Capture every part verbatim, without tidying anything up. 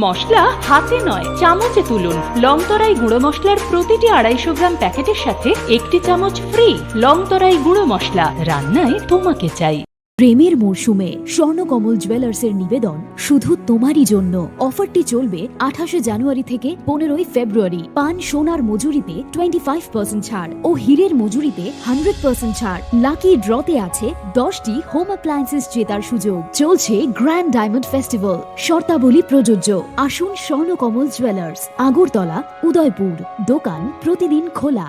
মশলা হাতে নয়, চামচে তুলুন। লংতরাই গুঁড়ো মশলার প্রতিটি আড়াইশো গ্রাম প্যাকেটের সাথে একটি চামচ ফ্রি। লংতরাই গুঁড়ো মশলা, রান্নায় তোমাকে চাই। প্রেমের মরশুমে স্বর্ণকমল জুয়েলার্সের নিবেদন শুধু তোমারই জন্য। অফারটি চলবে আঠাশে জানুয়ারি থেকে পনেরোই ফেব্রুয়ারি। পান সোনার মজুরিতে টোয়েন্টি ফাইভ পার্সেন্ট ছাড় ও হীরের মজুরিতে হান্ড্রেড পার্সেন্ট ছাড়। লাকি ড্রতে আছে দশটি হোম অ্যাপ্লায়েন্সেস জেতার সুযোগ। চলছে গ্র্যান্ড ডায়মন্ড ফেস্টিভ্যাল। শর্তাবলী প্রযোজ্য। আসুন স্বর্ণকমল জুয়েলার্স, আগরতলা, উদয়পুর। দোকান প্রতিদিন খোলা।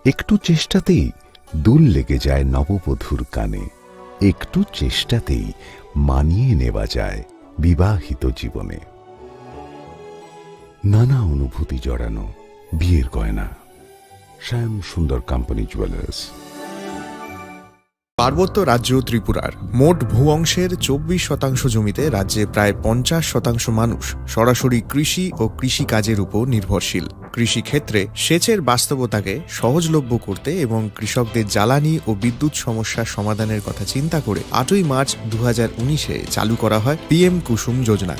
একটু চেষ্টাতেই দুল লেগে যায় নববধূর কানে। একটু চেষ্টাতেই মানিয়ে নেওয়া যায় বিবাহিত জীবনে। নানা অনুভূতি জড়ানো বিয়ের গয়না। শ্যাম সুন্দর কোম্পানি জুয়েলার্স। পার্বত্য রাজ্য ত্রিপুরার মোট ভূ অংশের চব্বিশ শতাংশ জমিতে রাজ্যে প্রায় পঞ্চাশ শতাংশ মানুষ সরাসরি কৃষি ও কৃষিকাজের উপর নির্ভরশীল। কৃষিক্ষেত্রে সেচের বাস্তবতাকে সহজলভ্য করতে এবং কৃষকদের জ্বালানি ও বিদ্যুৎ সমস্যা সমাধানের কথা চিন্তা করে আটই মার্চ দু হাজার উনিশে চালু করা হয় পিএম কুসুম যোজনা,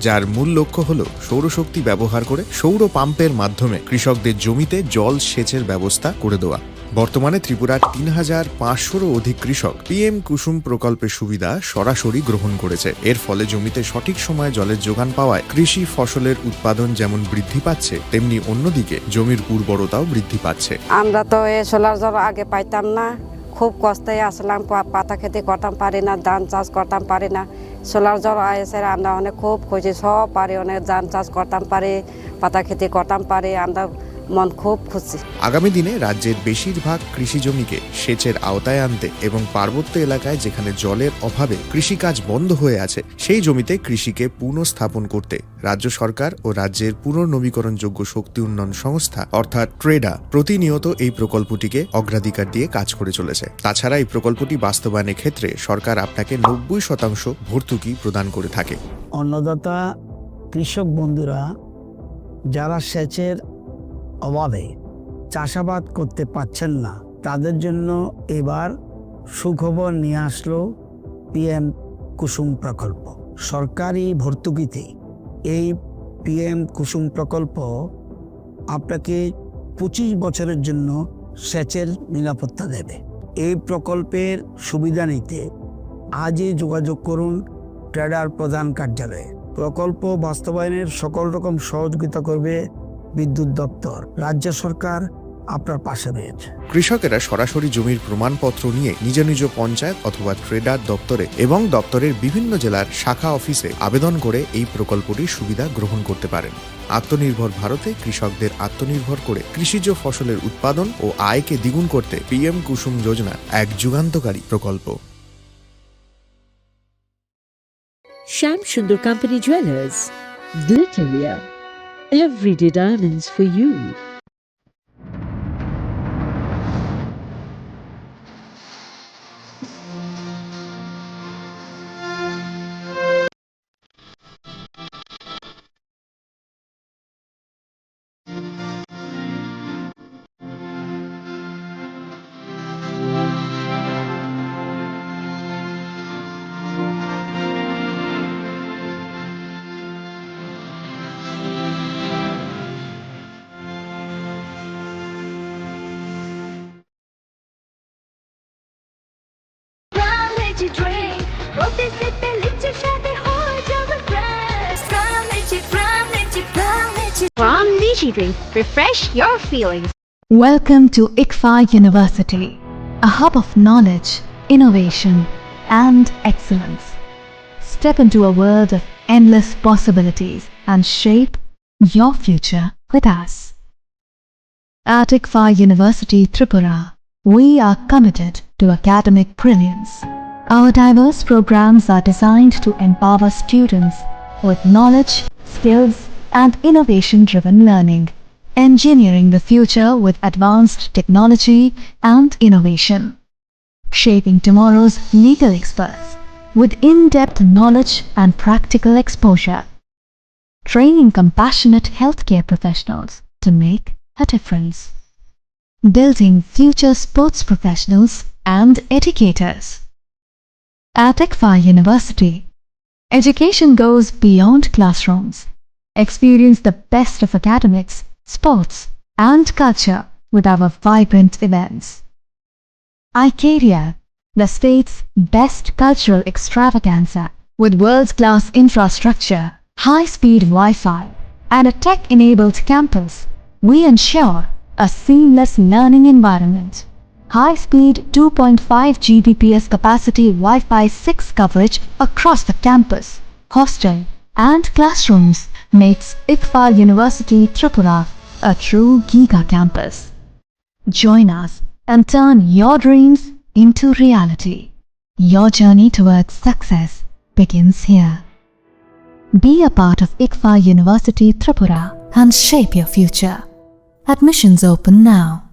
যার মূল লক্ষ্য হল সৌরশক্তি ব্যবহার করে সৌর পাম্পের মাধ্যমে কৃষকদের জমিতে জল সেচের ব্যবস্থা করে দেওয়া। বর্তমানে ত্রিপুরার তিন হাজার পাঁচশোরও অধিক কৃষক পিএম কুসুম প্রকল্পের সুবিধা সরাসরি গ্রহণ করেছে। এর ফলে জমিতে সঠিক সময়ে জলের যোগান পাওয়ায় কৃষি ফসলের উৎপাদন যেমন বৃদ্ধি পাচ্ছে, তেমনি অন্যদিকে জমির উর্বরতাও বৃদ্ধি পাচ্ছে। আমরা তো এই সোলার জল আগে পাইতাম না, খুব কষ্টে আসলাম, পা-, পাতা খেতি করতাম পারি না, ধান চাষ করতাম পারি না। সোলার জল আইসে আমরা অনেক খুব খুশি, সব পারি, অনেক ধান চাষ করতাম পারি, পাতা খেতি করতাম পারি, আমরা মন খুব খুশি। আগামী দিনে রাজ্যের বেশিরভাগ কৃষি জমিকে সেচের আওতায় আনতে এবং পার্বত্য এলাকায় যেখানে জলের অভাবে কৃষিকাজ বন্ধ হয়ে আছে, সেই জমিতে কৃষিকে পুনঃস্থাপন করতে রাজ্য সরকার ও রাজ্যের পুনর্নবীকরণযোগ্য শক্তি উন্নয়ন সংস্থা অর্থাৎ ট্রেডা প্রতিনিয়ত এই প্রকল্পটিকে অগ্রাধিকার দিয়ে কাজ করে চলেছে। তাছাড়া এই প্রকল্পটি বাস্তবায়নের ক্ষেত্রে সরকার আপনাকে নব্বই শতাংশ ভর্তুকি প্রদান করে থাকে। অন্নদাতা কৃষক বন্ধুরা যারা সেচের অভাবে চাষাবাদ করতে পারছেন না, তাদের জন্য এবার সুখবর নিয়ে আসলো পিএম কুসুম প্রকল্প। সরকারি ভর্তুকিতে এই পিএম কুসুম প্রকল্প আপনাকে পঁচিশ বছরের জন্য সেচের নিরাপত্তা দেবে। এই প্রকল্পের সুবিধা নিতে আজই যোগাযোগ করুন ট্রেডার প্রধান কার্যালয়ে। প্রকল্প বাস্তবায়নের সকল রকম সহযোগিতা করবে বিদ্যুৎ দপ্তর। রাজ্য সরকার আপনার পাশে রয়েছে। কৃষকেরা সরাসরি জমির প্রমাণপত্র নিয়ে নিজ নিজ পঞ্চায়েত অথবা ট্রেডার দপ্তরে এবং দপ্তরের বিভিন্ন জেলার শাখা অফিসে আবেদন করে এই প্রকল্পটির সুবিধা গ্রহণ করতে পারেন। আত্মনির্ভর ভারতে কৃষকদের আত্মনির্ভর করে কৃষিজ ফসলের উৎপাদন ও আয়কে দ্বিগুণ করতে পিএম কুসুম যোজনা এক যুগান্তকারী প্রকল্প। Shyam Sundar Company Jewelers, Glitter Real, everyday diamonds for you. Prime Energy drink, protein se pehli chashade ho jawe fresh. Prime Energy, Prime Energy, Prime Energy. Prime Energy drink, refresh your feelings. Welcome to ICFAI University, a hub of knowledge, innovation, and excellence. Step into a world of endless possibilities and shape your future with us. At ICFAI University Tripura, we are committed to academic brilliance. Our diverse programs are designed to empower students with knowledge, skills, and innovation-driven learning, engineering the future with advanced technology and innovation, shaping tomorrow's legal experts with in-depth knowledge and practical exposure, training compassionate healthcare professionals to make a difference, building future sports professionals and educators. At ICFAI University, Education goes beyond classrooms. Experience the best of academics, sports, and culture with our vibrant events. Icaria, the state's best cultural extravaganza, with world-class infrastructure, high-speed Wi-Fi, and a tech-enabled campus, we ensure a seamless learning environment. High-speed two point five G B P S capacity Wi-Fi six coverage across the campus, hostel, and classrooms makes ICFA University Tripura a true giga campus. Join us and turn your dreams into reality. Your journey towards success begins here. Be a part of ICFA University Tripura and shape your future. Admissions open now.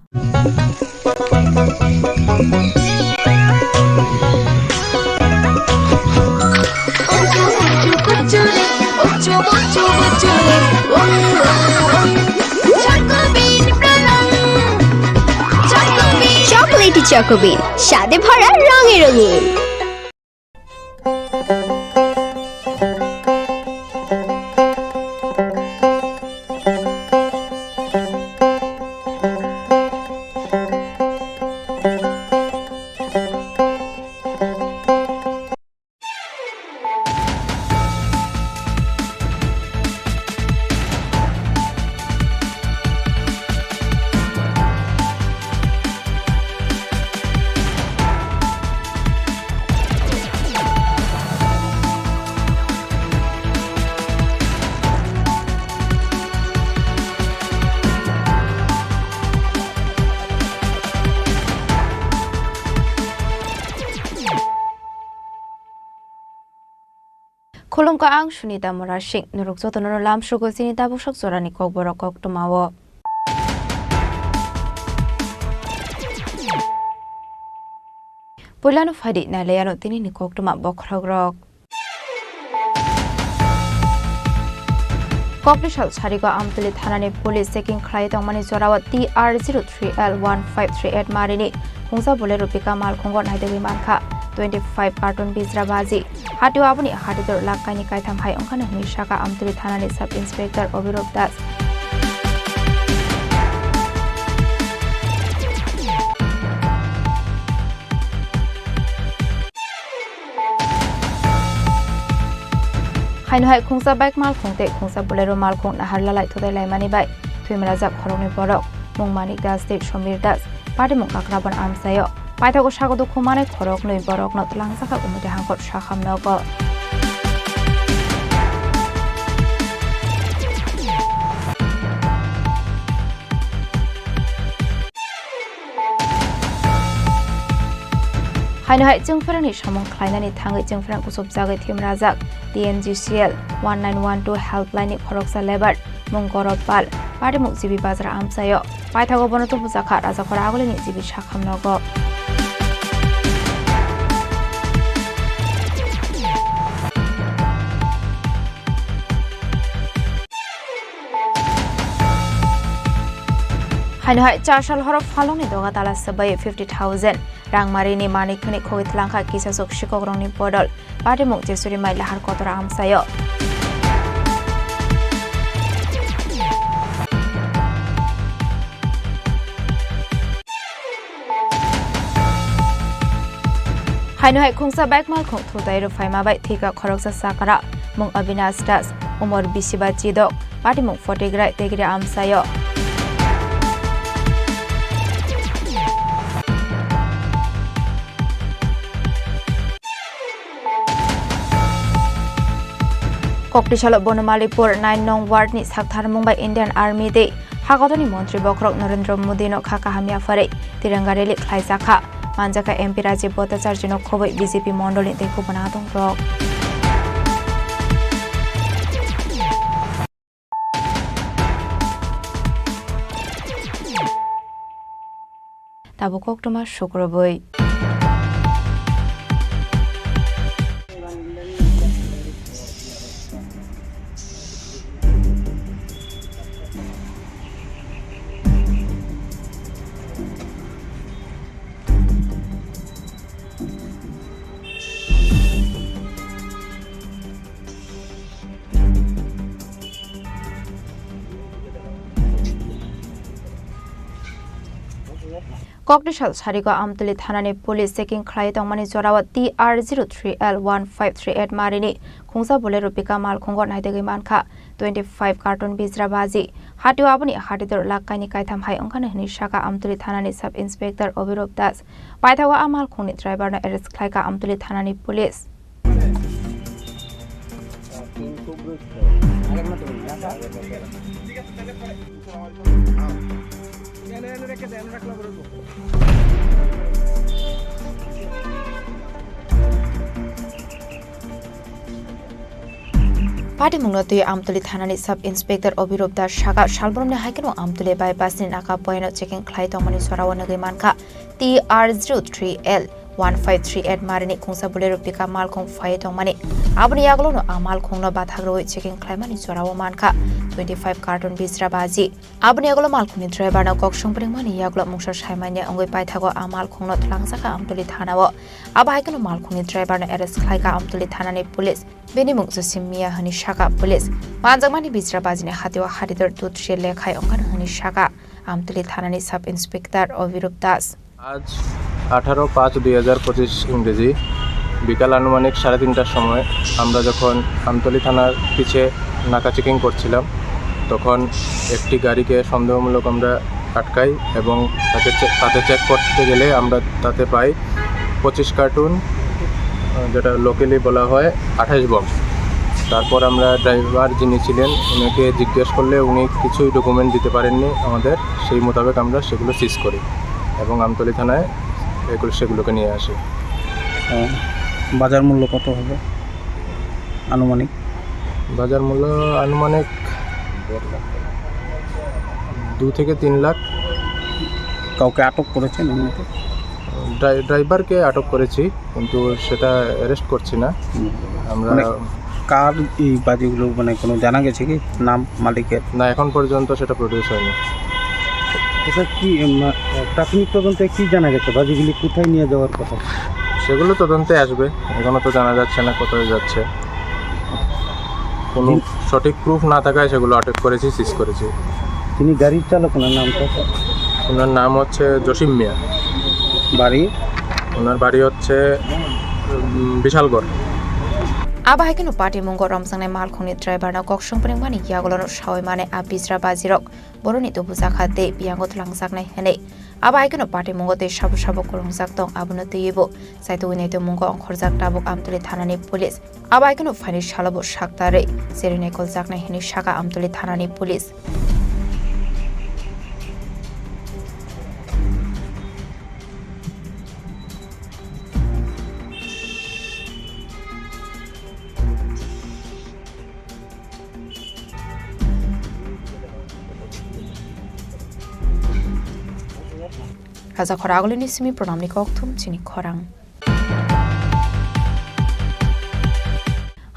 Chocolatey Choco Bean, স্বাদে ভরা, রঙে রঙিন। Khulumkha, ang Sunita Murasing. Norok jotono lamsugo chini tabuksak jorani kokborok koktwmao. Puilano phaidi nailaiano tinini koktwma bokhorokrok. Kokni sal sarigo Amtwlwi thanani police checking khlai tongmani jorao T R zero three L one five three eight marini khungsa Bolero pickup malkhungo naitugwi mankha twenty five carton bijra baji. Hatio aboni hatidor lakh kaini kaitham hai wngkhano hwnwi sakha Amtwlwi thanani sub inspector Obirop Das. Haino hai khungsa bike malkhung tei khungsa Bolero malkhung nahar lalai thutai laimani bai thwimrajak khoroknwi borok, mung Manik Das tei Somir Das, patimung Kakrabon amchaio. Paithago sago dukhu manai khoroknwi borokno twlangjakha Umudi hangkor sakham nogo. Haino hai chwngphrangni samung khlainani thangwi chwngphrang kuchukjagwi thwimrajak T N G C L one nine one two helpline ni khoroksa lebar mung Gorop Pal, patimung G B Bazar amchaio. Paithago bono tubujakha Rajakhora Agulini G B sakham nogo. Haino hai char sal horo phalongni doga tala swbai fifty thousand rangmarini manik hwnwi khogwi twlangkha kisasuk sikokrokni bodol. Patimung Jesuri Mai Lahar Kotora amchaio. Haino hai khungsa bike malkhung thutai rw phaima bai thwikha khoroksa sakra, mung Abinash Das, umor bisi ba chidok, patimung Photigrai Tegri amchaio. Koktisalo Bonomalipur nine nong ward ni saktharmung bai Indian Army tei Hagodani Montri Bokhorok Narendra Modi no kha kaham yapharwi Tiranga rally khlaijakha. Manjakha M P Rajiv Bhattacharjee no khobwi B J P mondol ni tei kubun adongrok. Tabuk koktwma sukrubwi. Kokni sal sarigo Amtwlwi thanani police checking khlai tongmani jorao T R zero three L one five three eight marini khungsa Bolero pickup malkhungo naitugwi mankha twenty five carton bijra baji. Hatio aboni hatidor lakh kaini kaitham hai wngkhano hwnwi sakha Amtwlwi thanani sub inspector Obirop Das. Paithago a malkhungni driver no arrest khlaikha Amtwlwi thanani police. Patimungno twi Amtwlwi thanani sub inspector Obirop Das sakha, salbrumni haikheno Amtwlwi bypass ni naka poino checking khlai tongmani jorao nugwi mankha T R zero three L one five three eight marini khungsa Bolero pickup malkhung phaiwi tongmani. Aboni yagulono a malkhungno bathagrwi checking khlaimani jorao mankha twenty five carton bijra baji. Aboni yagulo malkhungni driver no kok songpringmani yagulo mungsa saimanya wngwi paithago a malkhungno twlangjakha Amtwlwi thanao. Abo haikheno malkhungni driver no arrest khlaikha Amtwlwi thanani police. Bini mung Josim Mia hwnwi sakha police. Manjakmani bijra bajini hatio hatidor dut se lekhai wngkhano hwnwi sakha Amtwlwi thanani sub inspector Obirop Das. আজ আঠারো পাঁচ দুই হাজার পঁচিশ ইংরেজি বিকাল আনুমানিক সাড়ে তিনটার সময় আমরা যখন আমতলী থানার পিছে নাকা চেকিং করছিলাম, তখন একটি গাড়িকে সন্দেহমূলক আমরা আটকাই এবং তাকে চে-, তাতে চেক করতে গেলে আমরা তাতে পাই পঁচিশ কার্টুন, আহ, যেটা লোকালি বলা হয় আঠাশ বম। তারপর আমরা ড্রাইভার যিনি ছিলেন, ওনাকে জিজ্ঞেস করলে উনি কিছুই ডকুমেন্ট দিতে পারেননি আমাদের, সেই মোতাবেক আমরা সেগুলো সিজ করি এবং আমতলী থানায় এগুলো, সেগুলোকে নিয়ে আসি। আহ, বাজার মূল্য কত হবে আনুমানিক? বাজার মূল্য আনুমানিক দু থেকে তিন লাখ। কাউকে আটক করেছেন এমনিতে? ড্রাই-, ড্রাইভারকে আটক করেছি, কিন্তু সেটা অ্যারেস্ট করছি না। হুম। আমরা মানে কার এই বাজিগুলো, মানে কোনো জানা গেছে কি নাম মালিকের? না, এখন পর্যন্ত সেটা প্রডিউস হয়নি। তো স্যার, কি, উম, আহ, প্রাথমিক তদন্তে কি জানা গেছে? বাজিগুলি কোথায় নিয়ে যাওয়ার কথা? সেগুলো তদন্তে আসবে, এখনো তো জানা যাচ্ছে না কোথায় যাচ্ছে। কোনো জি। সঠিক প্রুফ না থাকায় সেগুলো আটক করেছি, সিজ করেছি। যিনি গাড়ির চালক, ওনার নামটা, স্যার? ওনার নাম হচ্ছে জসিম মিয়া। বাড়ি? ওনার বাড়ি হচ্ছে, উম, Bishalgarh. Abo hai kheno patimungo romjaknai malkhungni driver no kok songpringmani yagulono sawi mani a bijra bajirok boroni tubujakha tei biyango twlangjaknai hwnwi. Abo hai kheno patimungo tei sabo sabo kwrwngjak tong, abono twiwi bo saitugwi naitugmungo ongkhorjak tabuk Amtwlwi thanani police. Abo hai kheno phaini salo bo saktarwi cherwi naikoljaknai hwnwi sakha Amtwlwi thanani police. Raja khorang agulini simi pranamni kokthum chini khorang.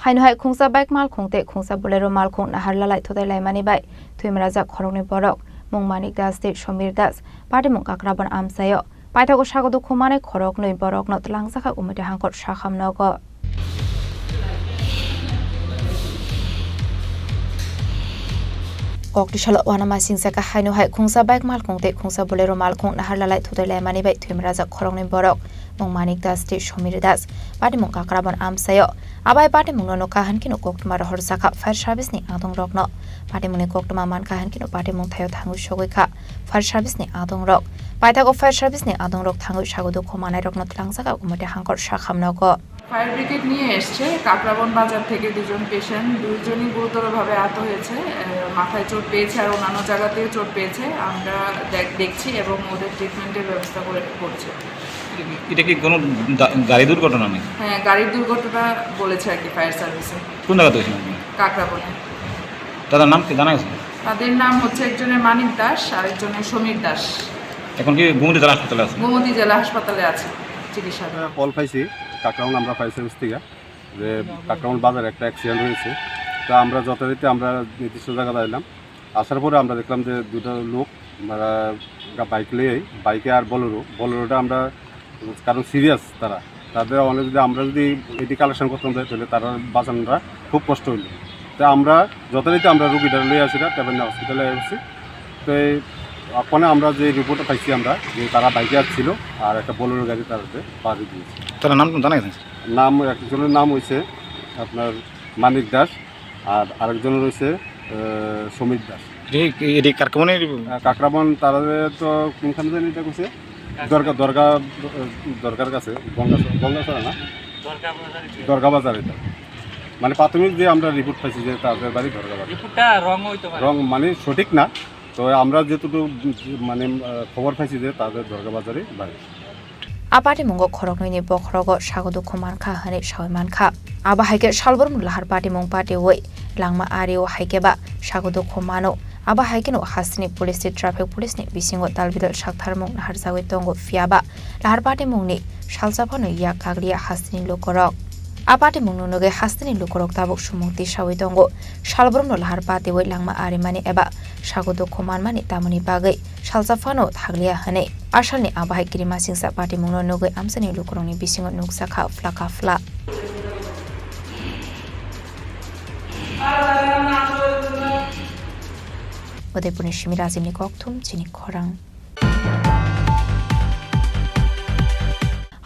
Haino hai khungsa bike malkhung tei khungsa Bolero malkhung nahar lalai thutai laimani bai thwimrajak khoroknwi borok, mung Manik Das tei Somir Das, patimung Kakrabon amchaio. Paithago sago dukhu manai khoroknwi borokno twlangjakha Umati hangkor sakham nogo. Kokti salo uanama singsa ka haino hai khungsa bike malkhung tei khungsa Bolero malkhung nahar lalai thutai laimani bai thwimrajak khoroknwi borok, mung Manik Das tei Somir Das, patimung Kakrabon amchaio. Abai patimungno nokha hankhe no koktwma rohorjakha fire service ni adongrokno. Patimungni koktwma mankha hankhe no patimung thaio thangwi sogwi kha fire service ni adongrok. Paithago fire service ni adongrok thangwi sago dukhu manairokno twlangjakha Umati hangkor sakham nogo. Fire brigade নিয়ে এসছে কাকরাবন বাজার থেকে দুজন পেশেন্ট, দুইজনই গুরুতরভাবে আহত হয়েছে। আহ, মাথায় চোট পেয়েছে আর অন্যান্য জায়গাতেও চোট পেয়েছে। আমরা দেখ-, দেখছি এবং ওদের ট্রিটমেন্টের ব্যবস্থা করে, করছি। এটা কি কোনো গা-, গাড়ি দুর্ঘটনা নাকি? হ্যাঁ, গাড়ির দুর্ঘটনা বলেছে আর কি ফায়ার সার্ভিসে। কোন জায়গাতে হয়েছিল? কাকরাবনে। দাদার নাম কি জানা গেছে? তাদের নাম হচ্ছে একজনের মানিক দাস, আরেকজনের সমীর দাস। এখন কি গোমতী জেলা হাসপাতালে আছে? গোমতী জেলা হাসপাতালে আছে চিকিৎসাধীন। কল পাইছি কাকরাবন আমরা ফায়ার সার্ভিস থেকে যে কাকরাবন বাজারে একটা অ্যাক্সিডেন্ট হয়েছে। তো আমরা যথারীতি আমরা নির্দিষ্ট জায়গায় আইলাম। আসার পরে আমরা দেখলাম যে দুটো লোক, তারা বাইক নিয়ে, বাইকে আর বোলেরো, বোলেরোটা আমরা, কারণ সিরিয়াস তারা, তাদের অনেক যদি আমরা যদি এটি কালেকশন করতাম যাই, তাহলে তারা বাঁচানোটা খুব কষ্ট হইল। তো আমরা যথারীতি আমরা রুগীটা লই আসি না, তেমন হসপিটালে আসছি। তো এই ওখানে আমরা যে রিপোর্টটা পাইছি আমরা, যে তারা বাইকে আসছিল আর একটা বোলেরো গাড়ি তাদের বাড়ি দিয়েছে। তারা নাম জানা গেছে? নাম, একজনের নাম হয়েছে আপনার মানিক দাস, আর আরেকজনের হয়েছে, আহ, সমীর দাস। এটি, এটি কাকরাবনে? আহ, কাকরাবন, তারা তো কোনখানে জানি এটা করছে, দরগা, দরগা, দরগার কাছে, গঙ্গা, গঙ্গাছড়া না, দরগা বাজার এটা। মানে প্রাথমিক যে আমরা রিপোর্ট পাইছি যে তাদের বাড়ি দরগা বাজার। রিপোর্টটা রং হইতে পারে। রং মানে সঠিক না, তো আমরা যেটুকু মানে, আহ, খবর পাইছি যে তাদের দরগা বাজারে বাড়ি। A patimungo khoroknwini bokhorogo sago dukhu mankha hwnwi sawi mankha. Abo hai khe salbrumno lahar patimung patiwi langma ario hai khe ba sago dukhu mano. Abo hai kheno hasteni police tei traffic police ni bisingo dalbidal saktharmung naharjagwi tongo, phiya ba lahar patimungni salsa phano yak kagriya hasteni lukurok. A patimungno nugwi hasteni lukurok tabuk sumung tisawi tongo. Salbrumno lahar patiwi langma arimani eba sago dukhu manmani tamoni bagwi salsa phano thakliya hwnwi. Asalni abo hai kirimasingsa patimungno nugwi amchaini lukurokni bisingo nukjakha phlaka phla. Udaipurni simi Rajibni kokthum chini khorang.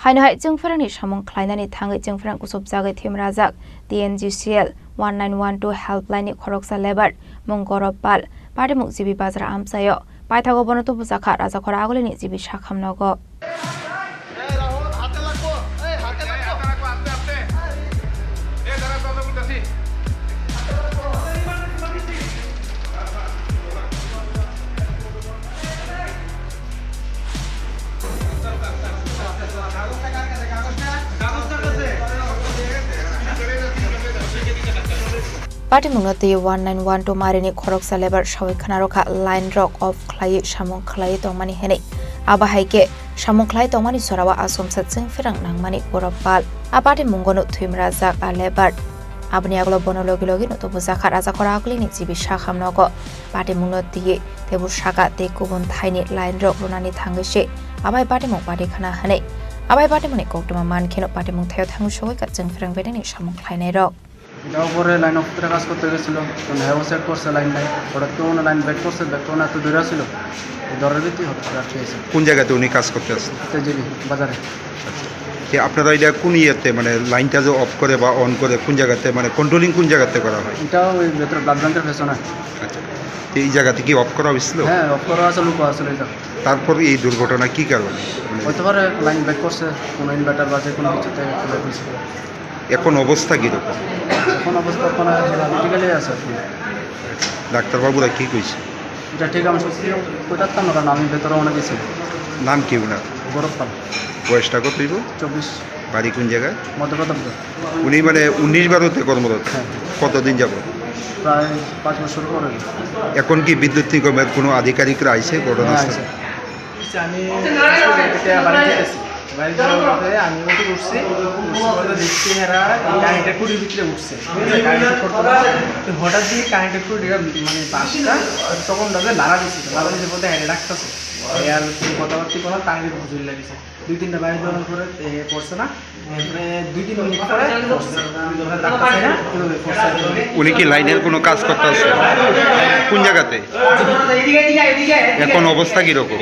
Haino hai chwngphrangni samung khlainani thangwi chwngphrang kuchupjagwi thwimrajak T N G C L one nine one two helpline ni khoroksa lebar mung Gorop Pal, patimung G B Bazar amchaio. Paithago bono tubujakha Rajakhor Agulini G B Sakham nogo. Patimungno twi one nine one two marini khoroksa lebar sawi khna rwkha, line rok off khlaiwi samung khlaiwi tongmani hwnwi. Abo hai khe samung khlai tongmani jorao achomsa chwngphrang nangmani Gorop Pal. A patimungono thwimrajak a lebar. Aboni yagulo bono logi logi no tubujakha Rajakhor Agulini G B Sakham nogo. Patimungno twi tei bo saka tei kubun thaini line rok rwnani thangwi se abai patimung pati khna hwnwi. Abai patimungni koktwma mankheno patimung thaio thangwi sogwi ka chwngphrang bedengni samung khlainai rok. এটা উপরে line of করে কাজ করতে গেছিল, তো হ্যাঁ, ও সেট করছে লাইন নাই। হঠাৎ করে ওনার লাইন ব্যাক করছে, ব্যাক করে ওনার তো দূরে ছিল, এই দরের ভিতরে হঠাৎ করে আটকে গেছে। কোন জায়গাতে উনি কাজ করতে আসেন? তেজেবি বাজারে। আচ্ছা। যে আপনারা এটা কোন ইয়েতে, মানে, লাইনটা যে অফ করে বা অন করে, কোন জায়গাতে, মানে, কন্ট্রোলিং কোন জায়গাতে করা হয়? এটা ওই ভেতরে ব্লাড ব্যাংকের পেছনে। আচ্ছা। তো এই জায়গাতে কি অফ করা হয়েছিল? হ্যাঁ, অফ করা আছে, লুকো আছে এটা। তারপর এই দুর্ঘটনা কি কারণে? মানে হতে পারে লাইন ব্যাক করছে, কোনো ইনভার্টার বা যে কোনো কিছুতে ব্যাক হয়েছে। এখন অবস্থা কিরকম? এখন অবস্থা ওখানে মেডিকেলে আছে এখন। ডাক্তারবাবুরা কি কইছে? এটা ঠিক আমি সত্যি কই পারতাম না, কারণ আমি ভেতরে অনেক গেছি। নাম কি ওনার? গৌরব পাল। বয়সটা কত হইব? চব্বিশ। বাড়ি কোন জায়গায়? মধ্যপ্রতাপগড়। উনি মানে উনিশ বারোতে কর্মরত? হ্যাঁ। কতদিন যাবত? প্রায় পাঁচ বছর পরে। এখন কি বিদ্যুৎ নিগমের কোনো আধিকারিকরা আইছে ঘটনাস্থলে? হ্যাঁ, আইছে। আমি বাড়ি যেতেছি, বাড়ি যাওয়ার পথে আমি ওকে উঠছি, উঠছি বলতে দেখছি এরা কারেন্টের খুঁটির ভিতরে উঠছে, ঠিক আছে? কারেন্টের খুঁটি করতে পারছে। তো হঠাৎ দিয়ে কারেন্টের খুঁটিটা মানে বাসটা তখন ভাবে লাড়া দিচ্ছে, লাড়া দিতে বলতে এরা ডাকতেছে, এ আর কোনো কথাবার্তা কোনো তার ভিতরে ঝুলে লাগিছে। দুই তিনটা বাড়ি দেওয়ার পরে এ পড়ছে না, এরপরে দুই তিন মিনিট পরে পড়ছে। মানে ডাকতেছে না, এভাবে পড়ছে আর কি। উনি কি লাইনের কোনো কাজ করতে আসছে? কোন জায়গাতে? এখন অবস্থা কিরকম?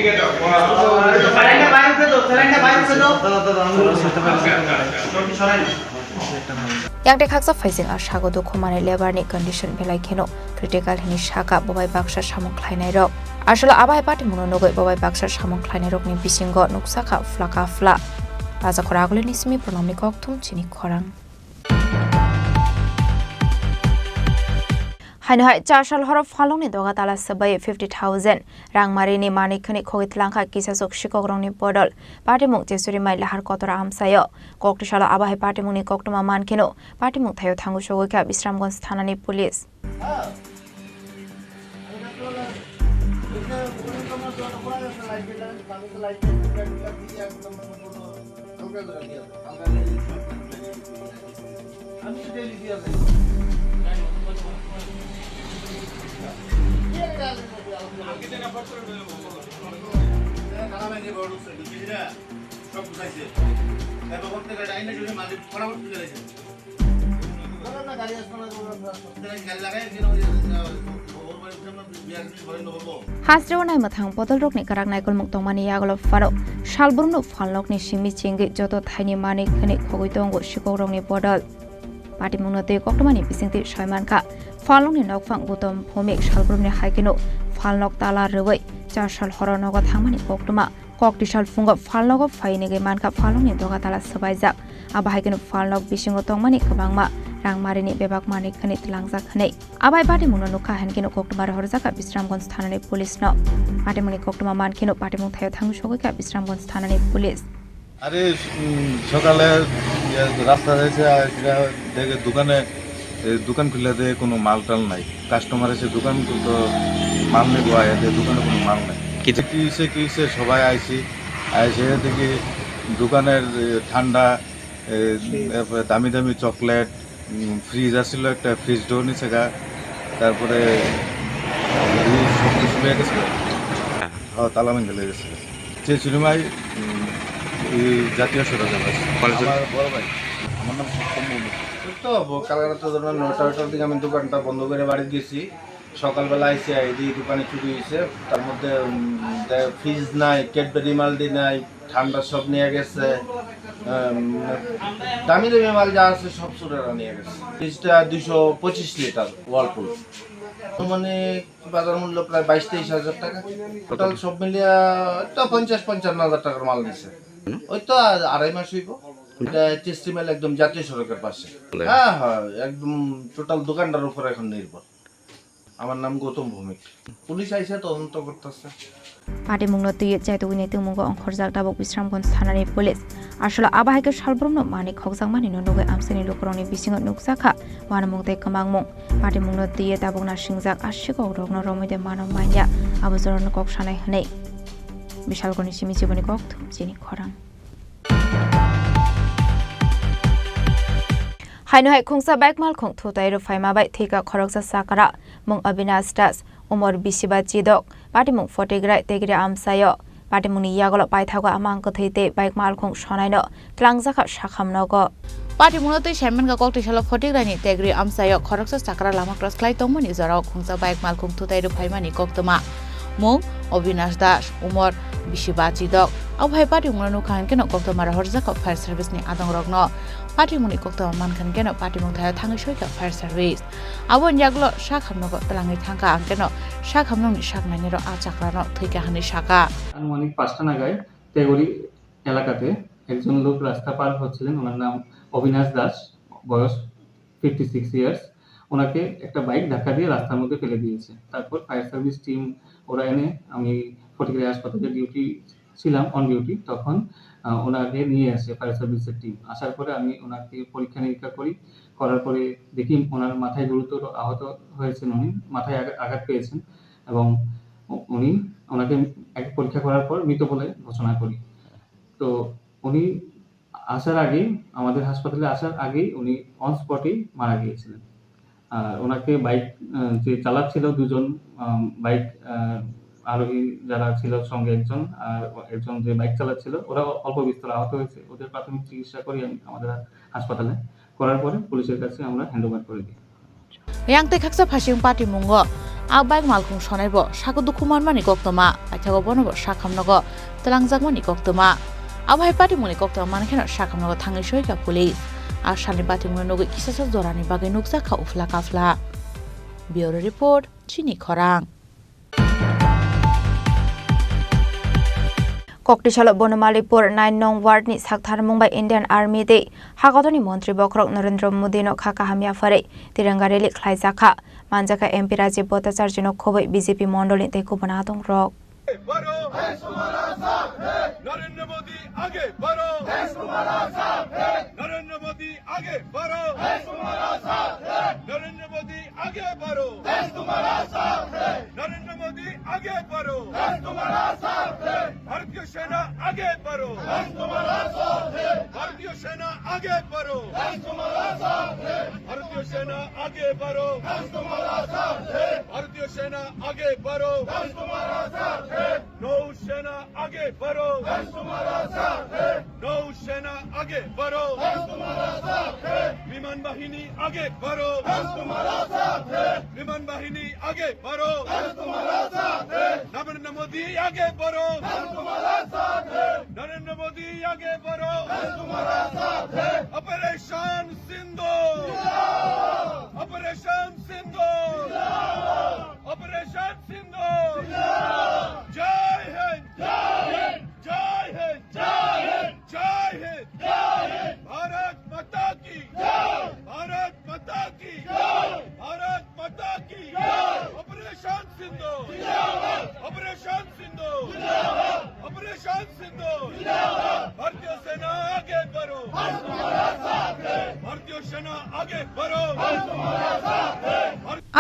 Yang tei khaksa phaising a sago dukhu manwi lebar ni condition belai kheno critical hwnwi saka bobai baksa samung khlainai rok. Aswk abai patimungno nugwi bobai baksa samung khlainai rokni bisingo nuksa kha phlaka phla. Rajakhor Agulini simi Pronomni kokthum chini khorang. Haino hai chasal horo phalongni doga tala swbai fifty thousand rangmarini manwi khwnwi khogwi tlangkha kisasuk sikokrokni bodol. Patimung Chesuri mai lahar kotora amchaio. Koktisalo abo hai patimungni koktwma mankheno patimung thaio thangwi sogwi kha Bisramganj thanani police. Hasteo naimwthang bodolrokni kwrak naikolmung tongmani yagulo pharo salbrumno phalnokni simi chingwi joto thaini manwi khwnwi khogwi tongo sikokrokni bodol. Patimungno twi koktwmani bisingtwi soi mankha, phalnokni nokphang Gautam Bhumik salbrumni hai kheno phalnok tala rwui char sal horo nogo thangmani koktwma. Kok tisal phungo phalnogo phai nigwi mankha phalnokni doga tala swbaijak. Abo hai kheno phalnok bisingo tongmani kwbangma rangmarini bebak manwi khwnwi tlangjak hwnwi. Abo hai patimungno nukha hinkhe koktwma rohorjakha Bisramganj thanani police no. Patimungni koktwma mankheno patimung thaio thangwi sogwikha Bisramganj thanani police. আরে, উম, সকালে, ইয়ে, রাস্তা যাইছে, আর এরা দেখে দোকানে, এ, দোকান খুলে দেয়, কোনো মাল টাল নাই। কাস্টমার এসে দোকান খুলতো, মাল নেবো, আয়া দেয়, দোকানে কোনো মাল নাই। কি যে কি হইছে, কি হইছে, সবাই আইছি, আইসে দেখি দোকানের, এ, ঠান্ডা, এ, এরপরে দামি দামি চকলেট, উম, ফ্রিজ আছিল একটা, ফ্রিজটাও নিছে গা। তারপরে এই সব কিছু লয়ে গেছে গা। হ্যাঁ। হ্যাঁ, তালা ভেঙে লয়ে গেছে গা। যে সিনেমায়, উম, এই জাতীয় সড়কে বাস। কলেজের আমার বড় ভাই, আমার নাম সত্যম মৌমিক। তো ব-, কাল রাতে ধরো নয়টা, নয়টার দিকে আমি দোকানটা বন্ধ করে বাড়ি গেছি। সকালবেলা আইসি, আইডি দোকানে চুরি হয়েছে। তার মধ্যে, উম, দে-, ফ্রিজ নাই, ক্যাডবেরি মালটি নাই, ঠান্ডা সব নিয়ে গেছে। উম, দামি দামি মাল যা আছে সব চোরেরা নিয়ে গেছে। ফ্রিজটা দুইশো পঁচিশ লিটার ওয়ালপুল, মানে বাজার মূল্য প্রায় বাইশ তেইশ হাজার টাকা। টোটাল সব মিলিয়ে তো পঞ্চাশ পঞ্চান্ন হাজার টাকার মাল নিছে। ওই তো আ-, আড়াই মাস হইব। এটা টেস্টিমেল একদম জাতীয় সড়কের পাশে। হ্যাঁ, হ্যাঁ, একদম টোটাল দোকানটার উপর এখন নির্ভর। আমার নাম গৌতম ভৌমিক। পুলিশ আইসে তদন্ত করতেছে। Patimungno twiwi chaitugwini tongmungo ongkhorjak tabuk Bisramganj thanani police. Aswkla abo hai khe salbrumno manwi khokjakmani no nugwi amchaini lukurokni bisingo nukjakha uanamung tei kwmangmung. Patimungno twiwi tabuk nasingjak aswk kokrokno romwi de mano manya abo jorano kok sanai hwnwi. Bishalgorni simi chiboni kokthum chini khorang. Haino hai khungsa bike malkhung thutai rw phaima bai thwikha khoroksa chakra, mung Avinash Das, umor bisiba chidok, patimung Photigrai Tegri amchaio. Patimungni yagulo paithago amang kwthwi tei bike malkhung sonaino twlangjakha sakham nogo. Patimungno twi saimankha koktisalo Photigraini Tegri amchaio khoroksa chakra lama cross khlai tongmani jorao khungsa bike malkhung thutai rw phaimani koktwma. Mung Avinash Das, umor bisiba chidok. Abo hai patimungno nukha hinkhe no koktwma rohorjakha fire service ni adongrokno. Patimungni koktwma mankha hinkhe no patimung thaio thangwi soikha fire service. Aboni yagulo sakhamnogo twlangwi thangkha, hinkhe no sakhamnokni saknainirok a chakrano thwikha hwnwi sakha. আনুমানিক পাঁচটা নাগাদ তেগুরি এলাকাতে একজন লোক রাস্তা পার হচ্ছিলেন, ওনার নাম অবিনাশ দাস, বয়স ফিফটি সিক্স ইয়ার্স। ওনাকে একটা বাইক ধাক্কা দিয়ে রাস্তার মধ্যে ফেলে দিয়েছে। তারপর ফায়ার সার্ভিস টিম ওরা এনে, আমি ফটিকরায় হাসপাতালে ডিউটি ছিলাম, অন ডিউটি, তখন, আহ, ওনাকে নিয়ে আসে ফায়ার সার্ভিসের টিম। আসার পরে আমি ওনাকে পরীক্ষা নিরীক্ষা করি, করার পরে দেখি ওনার মাথায় গুরুতর আহত হয়েছেন উনি, মাথায় আগা-, আঘাত পেয়েছেন এবং উ-, উনি, ওনাকে এক পরীক্ষা করার পর মৃত বলে ঘোষণা করি। তো উনি আসার আগেই, আমাদের হাসপাতালে আসার আগেই উনি অন স্পটেই মারা গিয়েছিলেন। আর ওনাকে বাইক, আহ, যে চালাচ্ছিল দুজন, আম, বাইক, আহ, আরোহী যারা ছিল সঙ্গে একজন, আর একজন যে বাইক চালাচ্ছিল, ওরা অল্প বিস্তর আহত হয়েছে। ওদের প্রাথমিক চিকিৎসা করি আমি আমাদের হাসপাতালে, করার পরে পুলিশের কাছে আমরা হ্যান্ড ওভার করে দিই। Yang tei khaksa phasing patimungo a bike malkhung sonaibo sako dukhu manmani koktwma, paithago bonobo sakhamnogo twlangjakmani koktwma. Abo hai patimungni koktwma mankheno sakhamnogo thangwi soikha police. A salni patimungno nugwi kisasa jorani bagwi nukjakha uphla kaphla. Bureau Report, Chini Khorang. Koktisalo Bonomalipur nine nong ward ni saktharmung bai Indian Army tei hakotorni montri bokhorok Narendra Modi no kha kaham yapharwi Tiranga rally khlaijakha. Manjakha M P Rajiv Bhattacharjee no khobwi B J P mondolni tei kubun adongrok. Narendra मोदी आगे बढ़ो। देश तुम्हारा साथ है। नरेंद्र मोदी आगे बढ़ो। देश तुम्हारा साथ है। नरेंद्र मोदी आगे बढ़ो। देश तुम्हारा साथ है। नरेंद्र मोदी आगे बढ़ो। देश तुम्हारा साथ है। भारतीय सेना आगे बढ़ो। देश तुम्हारा साथ है। भारतीय सेना आगे बढ़ो। देश तुम्हारा साथ है। भारतीय सेना आगे बढ़ो। देश तुम्हारा साथ है। भारतीय सेना आगे बढ़ो। देश तुम्हारा साथ है। नौसेना आगे बढ़ो। देश तुम्हारा साथ है। नौसेना आगे बढ़ो। देश तुम्हारा साथ है। विमान बाहिनी आगे बढ़ो, हम तुम्हारा साथ है। विमान बाहिनी आगे बढ़ो, हम तुम्हारा साथ है। नरेंद्र मोदी आगे बढ़ो, हम तुम्हारा साथ है। नरेंद्र मोदी आगे बढ़ो, हम तुम्हारा साथ है। ऑपरेशन सिंदूर, जिंदाबाद। ऑपरेशन सिंदूर, जिंदाबाद। ऑपरेशन सिंदूर, जिंदाबाद। जय हिंद, जय हिंद, जय हिंद, जय हिंद, जय हिंद, जय हिंद। भारत माता की जय। भारत माता की जय। भारत माता की जय। ऑपरेशन सिंदूर जिंदाबाद। ऑपरेशन सिंदूर जिंदाबाद। ऑपरेशन सिंदूर जिंदाबाद। भारतीय सेना आगे बढ़ो। हम तुम्हारा साथ है। भारतीय सेना आगे बढ़ो। हम तुम्हारा साथ है।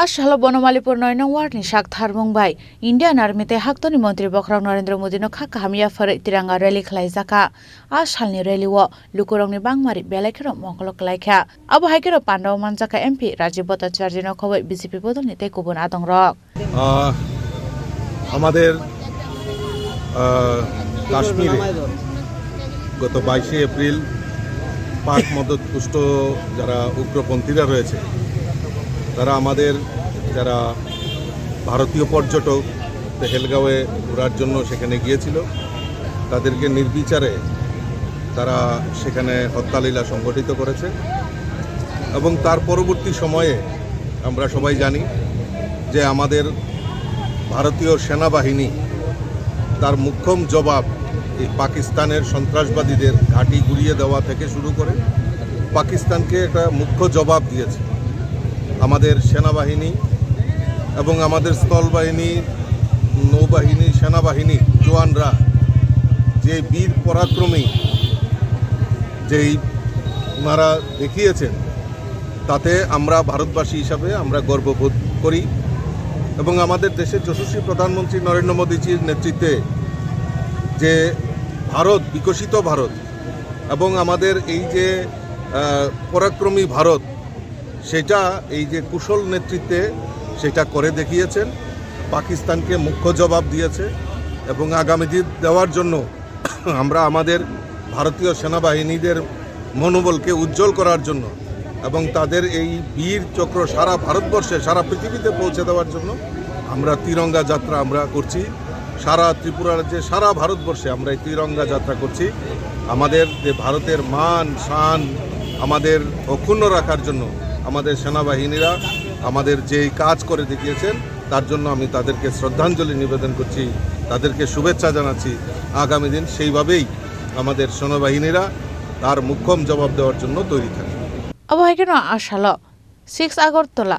Ashalo Bonomalipur noi nong ward ni sak tharmung bai Indian Army tei haktorni montri bokhorok Narendra Modi no kha kaham yapharwi tiranga rally khlaijakha. A salni rally o lukurokni bangmari belai kheno mokolo klaikha. Abo hai kheno pandao manjakha M P Rajiv Bhattacharjee no khoboi B J P bodolni tei kubun adongrok. আহ, আমাদের, আহ, কাশ্মীরে গত বাইশে এপ্রিল পাক মদতপুষ্ট যারা উগ্রপন্থীরা রয়েছে, তারা আমাদের যারা ভারতীয় পর্যটক পেহেলগাঁওয়ে ঘোরার জন্য সেখানে গিয়েছিল, তাদেরকে নির্বিচারে তারা সেখানে হত্যালীলা সংঘটিত করেছে। এবং তার পরবর্তী সময়ে আমরা সবাই জানি যে আমাদের ভারতীয় সেনাবাহিনী তার মোক্ষম জবাব এই পাকিস্তানের সন্ত্রাসবাদীদের ঘাঁটি গুড়িয়ে দেওয়া থেকে শুরু করে পাকিস্তানকে একটা মুখ্য জবাব দিয়েছে। আমাদের সেনাবাহিনী এবং আমাদের স্থলবাহিনী, নৌবাহিনী, সেনাবাহিনীর জওয়ানরা যে বীর পরাক্রমী যেই ওনারা দেখিয়েছেন, তাতে আমরা ভারতবাসী হিসাবে আমরা গর্ববোধ করি। এবং আমাদের দেশের যশস্বী প্রধানমন্ত্রী নরেন্দ্র মোদীজির নেতৃত্বে যে ভারত, বিকশিত ভারত, এবং আমাদের এই যে, আহ, পরাক্রমী ভারত, সেটা এই যে কুশল নেতৃত্বে সেটা করে দেখিয়েছেন, পাকিস্তানকে মুখ্য জবাব দিয়েছে। এবং আগামী দিন দেওয়ার জন্য আমরা আমাদের ভারতীয় সেনাবাহিনীদের মনোবলকে উজ্জ্বল করার জন্য এবং তাদের এই বীর চক্র সারা ভারতবর্ষে, সারা পৃথিবীতে পৌঁছে দেওয়ার জন্য আমরা তিরঙ্গা যাত্রা আমরা করছি। সারা ত্রিপুরা রাজ্যে, সারা ভারতবর্ষে আমরা এই তিরঙ্গা যাত্রা করছি। আমাদের যে ভারতের মান, শান, আমাদের অক্ষুণ্ণ রাখার জন্য আমাদের সেনাবাহিনীরা আমাদের যেই কাজ করে দেখিয়েছেন, তার জন্য আমি তাদেরকে শ্রদ্ধাঞ্জলি নিবেদন করছি, তাদেরকে শুভেচ্ছা জানাচ্ছি। আগামী দিন সেইভাবেই আমাদের সেনাবাহিনীরা তার মোক্ষম জবাব দেওয়ার জন্য তৈরি থাকবে। Abo hai kheno a salo six Agartala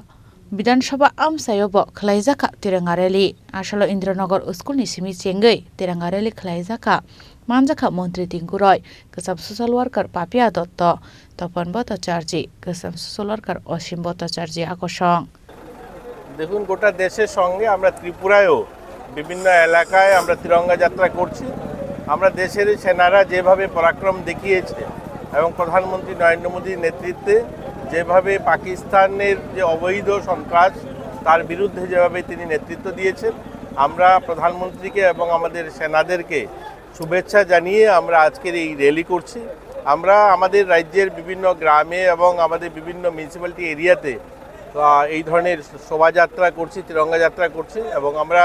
Bidhan Sabha amchaio bo khlaijakha Tiranga Rally. A salo Indranagar school ni simi chengwi Tiranga Rally khlaijakha. Manjakha Montri Tinku Roy, kwcham social worker Papia Dotto, Topan Bhattacharjee, kwcham social worker Osim Bhattacharjee akosong. দেখুন, গোটা দেশের সঙ্গে আমরা ত্রিপুরায়ও বিভিন্ন এলাকায় আমরা তিরঙ্গা যাত্রা করছি। আমরা দেশের এই সেনারা যেভাবে পরাক্রম দেখিয়েছে এবং প্রধানমন্ত্রী নরেন্দ্র মোদীর নেতৃত্বে যেভাবে পাকিস্তানের যে অবৈধ সন্ত্রাস, তার বিরুদ্ধে যেভাবে তিনি নেতৃত্ব দিয়েছেন, আমরা প্রধানমন্ত্রীকে এবং আমাদের সেনাদেরকে শুভেচ্ছা জানিয়ে আমরা আজকের এই র‍্যালি করছি। আমরা আমাদের রাজ্যের বিভিন্ন গ্রামে এবং আমাদের বিভিন্ন মিউনিসিপ্যালিটি এরিয়াতে, আহ, এই ধরনের শোভাযাত্রা করছি, তিরঙ্গা যাত্রা করছি এবং আমরা,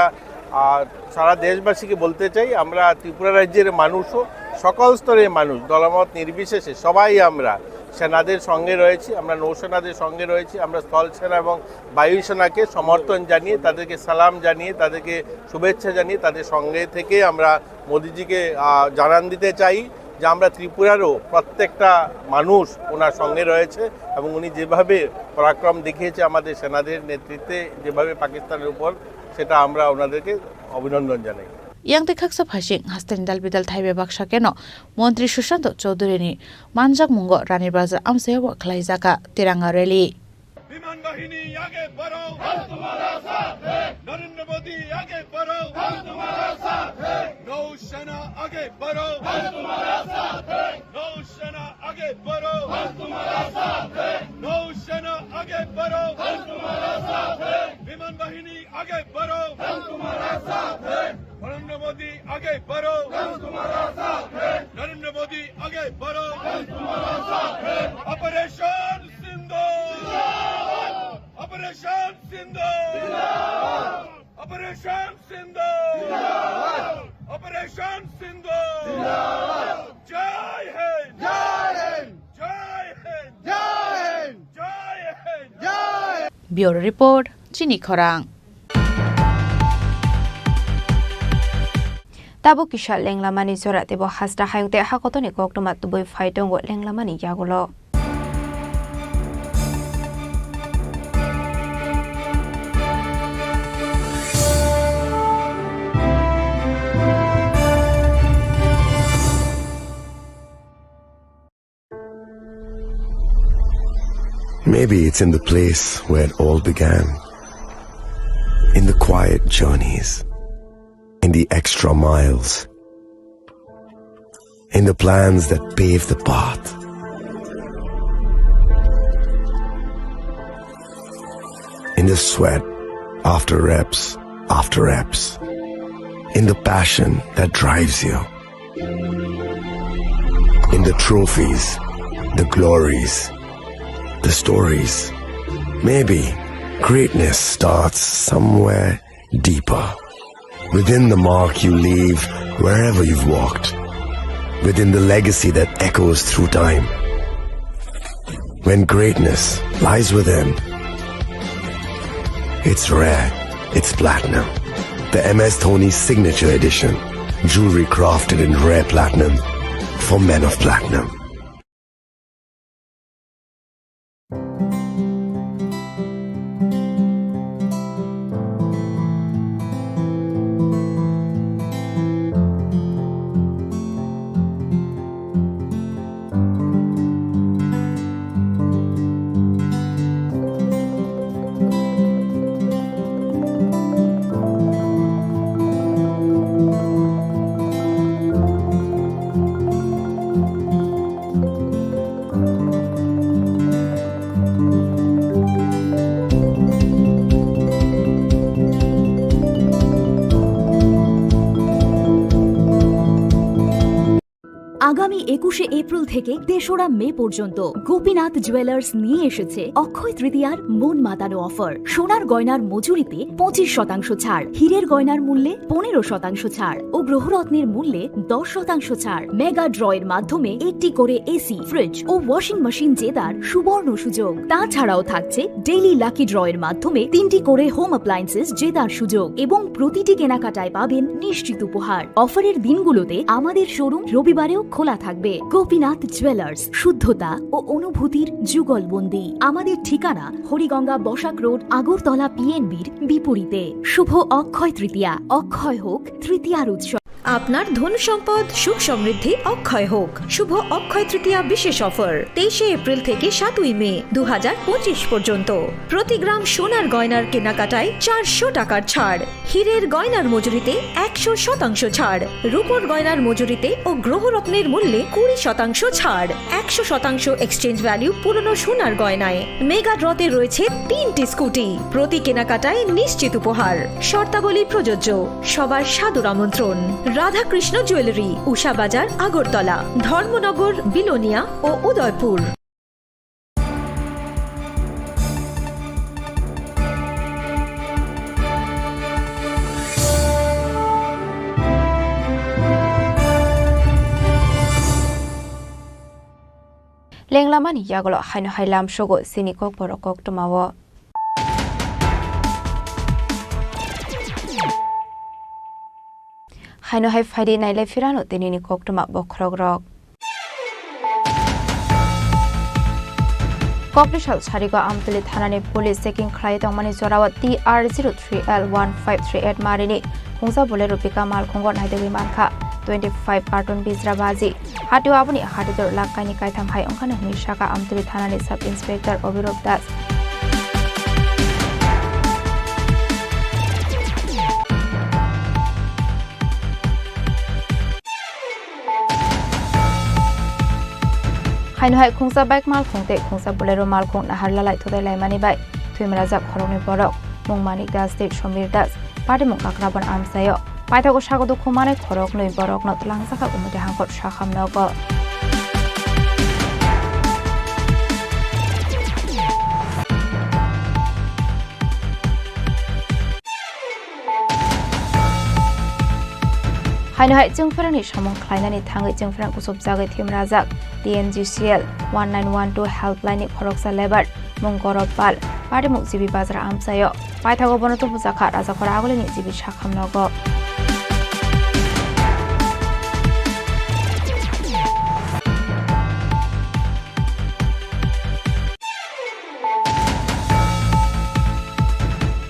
আহ, সারা দেশবাসীকে বলতে চাই, আমরা ত্রিপুরা রাজ্যের মানুষও, সকল স্তরের মানুষ, দলমত নির্বিশেষে সবাই আমরা সেনাদের সঙ্গে রয়েছি, আমরা নৌসেনাদের সঙ্গে রয়েছি, আমরা স্থল সেনা এবং বায়ুসেনাকে সমর্থন জানিয়ে, তাদেরকে সালাম জানিয়ে, তাদেরকে শুভেচ্ছা জানিয়ে, তাদের সঙ্গে থেকে আমরা মোদিজিকে, আহ, জানান দিতে চাই যে আমরা ত্রিপুরারও প্রত্যেকটা মানুষ ওনার সঙ্গে রয়েছে এবং উনি যেভাবে পরাক্রম দেখিয়েছে আমাদের সেনাদের নেতৃত্বে, যেভাবে পাকিস্তানের উপর, সেটা আমরা ওনাদেরকে অভিনন্দন জানাই। Yang tei khaksa phasing hasteni dal bidal thai bebak sakeno Montri Sushanta Chowdhury ni manjak mungo Rani Bazar amchaio bo khlaijakha Tiranga Rally. विमान बाहिनी आगे बढ़ो, हम तुम्हारा साथ है। नरेंद्र मोदी आगे बढ़ो, हम तुम्हारा साथ है। नौसेना आगे बढ़ो, हम तुम्हारा साथ है। नौसेना आगे बढ़ो, हम तुम्हारा साथ है। नौसेना आगे बढ़ो, हम तुम्हारा साथ है। विमान बाहिनी आगे बढ़ो, हम तुम्हारा साथ है। नरेंद्र मोदी आगे बढ़ो, हम तुम्हारा साथ है। नरेंद्र मोदी आगे बढ़ो, हम तुम्हारा साथ है। Operation Bureau Report, Chini Khorang. Tabuk kisa lenglamani jora teibo hasta hayung tei hakotorni koktwma tubui phai tongo lenglamani yagulo. Maybe it's in the place where it all began. In the quiet journeys. In the extra miles. In the plans that pave the path. In the sweat after reps after reps. In the passion that drives you. In the trophies, the glories, the stories. Maybe greatness starts somewhere deeper. Within the mark you leave wherever you've walked. Within the legacy that echoes through time. When greatness lies within, it's rare, it's platinum. The M S Dhoni Signature Edition. Jewelry crafted in rare platinum for men of platinum. আগামী একুশে এপ্রিল থেকে তেসরা মে পর্যন্ত গোপীনাথ জুয়েলার্স নিয়ে এসেছে অক্ষয় তৃতীয়ার মন মাতানো অফার। সোনার গয়নার মজুরিতে পঁচিশ শতাংশ ছাড়, হীরের গয়নার মূল্যে পনেরো শতাংশ ছাড় ও গ্রহরত্নের মূল্যে দশ শতাংশ ছাড়। মেগা ড্রয়ের মাধ্যমে একটি করে এসি, ফ্রিজ ও ওয়াশিং মেশিন জেতার সুবর্ণ সুযোগ। তাছাড়াও থাকছে ডেইলি লাকি ড্রয়ের মাধ্যমে তিনটি করে হোম অ্যাপ্লায়েন্সেস জেতার সুযোগ এবং প্রতিটি কেনাকাটায় পাবেন নিশ্চিত উপহার। অফারের দিনগুলোতে আমাদের শোরুম রবিবারেও খোলা থাকবে। গোপীনাথ জুয়েলার্স, শুদ্ধতা ও অনুভূতির যুগলবন্দি। আমাদের ঠিকানা হরিগঙ্গা বসাক রোড, আগরতলা পিএনবির বিপরীতে। শুভ অক্ষয় তৃতীয়া, অক্ষয় হোক তৃতীয়ার উৎসব। আপনার ধন সম্পদ সুখ সমৃদ্ধি অক্ষয় হোক। শুভ অক্ষয় তৃতীয়া বিশেষ অফার, তেইশে এপ্রিল থেকে সাতই মে দু হাজার পঁচিশ পর্যন্ত। প্রতি গ্রাম সোনার গয়নার কেনাকাটায় চারশো টাকার ছাড়, হীরের গয়নার মজুরিতে একশো শতাংশ ছাড়, রূপোর গয়নার মজুরিতে ও গ্রহরত্নের মূল্যে কুড়ি শতাংশ ছাড়, একশো শতাংশ এক্সচেঞ্জ ভ্যালু পুরনো সোনার গয়নায়। মেগা ড্রতে রয়েছে তিনটি স্কুটি, প্রতি কেনাকাটায় নিশ্চিত উপহার। শর্তাবলী প্রযোজ্য। সবার সাদর আমন্ত্রণ। রাধাকৃষ্ণ জুয়েলারি, উষা বাজার, আগরতলা, ধর্মনগর, বিলোনিয়া ও Udaipur. Lenglamani yagulo haino hai lamsogo chini kokborok koktwmao. Haino hai phaidi nailai phirano tinini koktwma bokhorokrok. Koklisal sarigo Amtwlwi thanani police checking khlai tongmani jorao T R zero three L one five three eight marini khungsa Bolero pickup malkhungo naitugwi mankha twenty five carton bijra baji. Hatio aboni hatidor lakh kaini kaitham hai wngkhano hwnwi sakha Amtwlwi thanani sub inspector Obirop Das. Haino hai khungsa bike malkhung tei khungsa Bolero malkhung nahar lalai thutai laimani bai thwimrajak khoroknwi borok, Mungmani Das tei Somir Das, patimung kakrabon amchaio. Paithago sago dukhu manai khoroknwi borokno twlangjakha Umudi hangkor sakham nogo. Haino hai chwngphrangni samung khlainani thangwi chwngphrang kuchukjagwi thwimrajak T N G C L one nine one two helpline ni khoroksa lebar Mung Gorop Pal, patimung G B Bazar amchaio. Paithago bono tubujakha Rajakhor Agulini G B sakham nogo.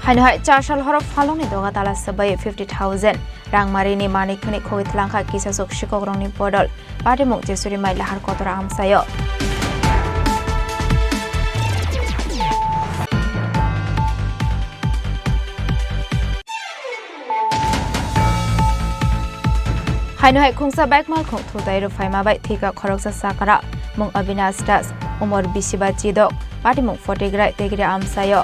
Haino hai char sal horo phalongni doga tala swbai fifty thousand rangmarini manwi khwnwi khogwi thlangkha kisasuk sikokrokni bodol. Patimung Jesuri mai lahar kotora amchaio. Haino hai khungsa bike malkhung thutai rw phaima bai thwikha khoroksa sakara, mung Avinash Das, umor bisi ba chidok, patimung Photigrai Tegri amchaio.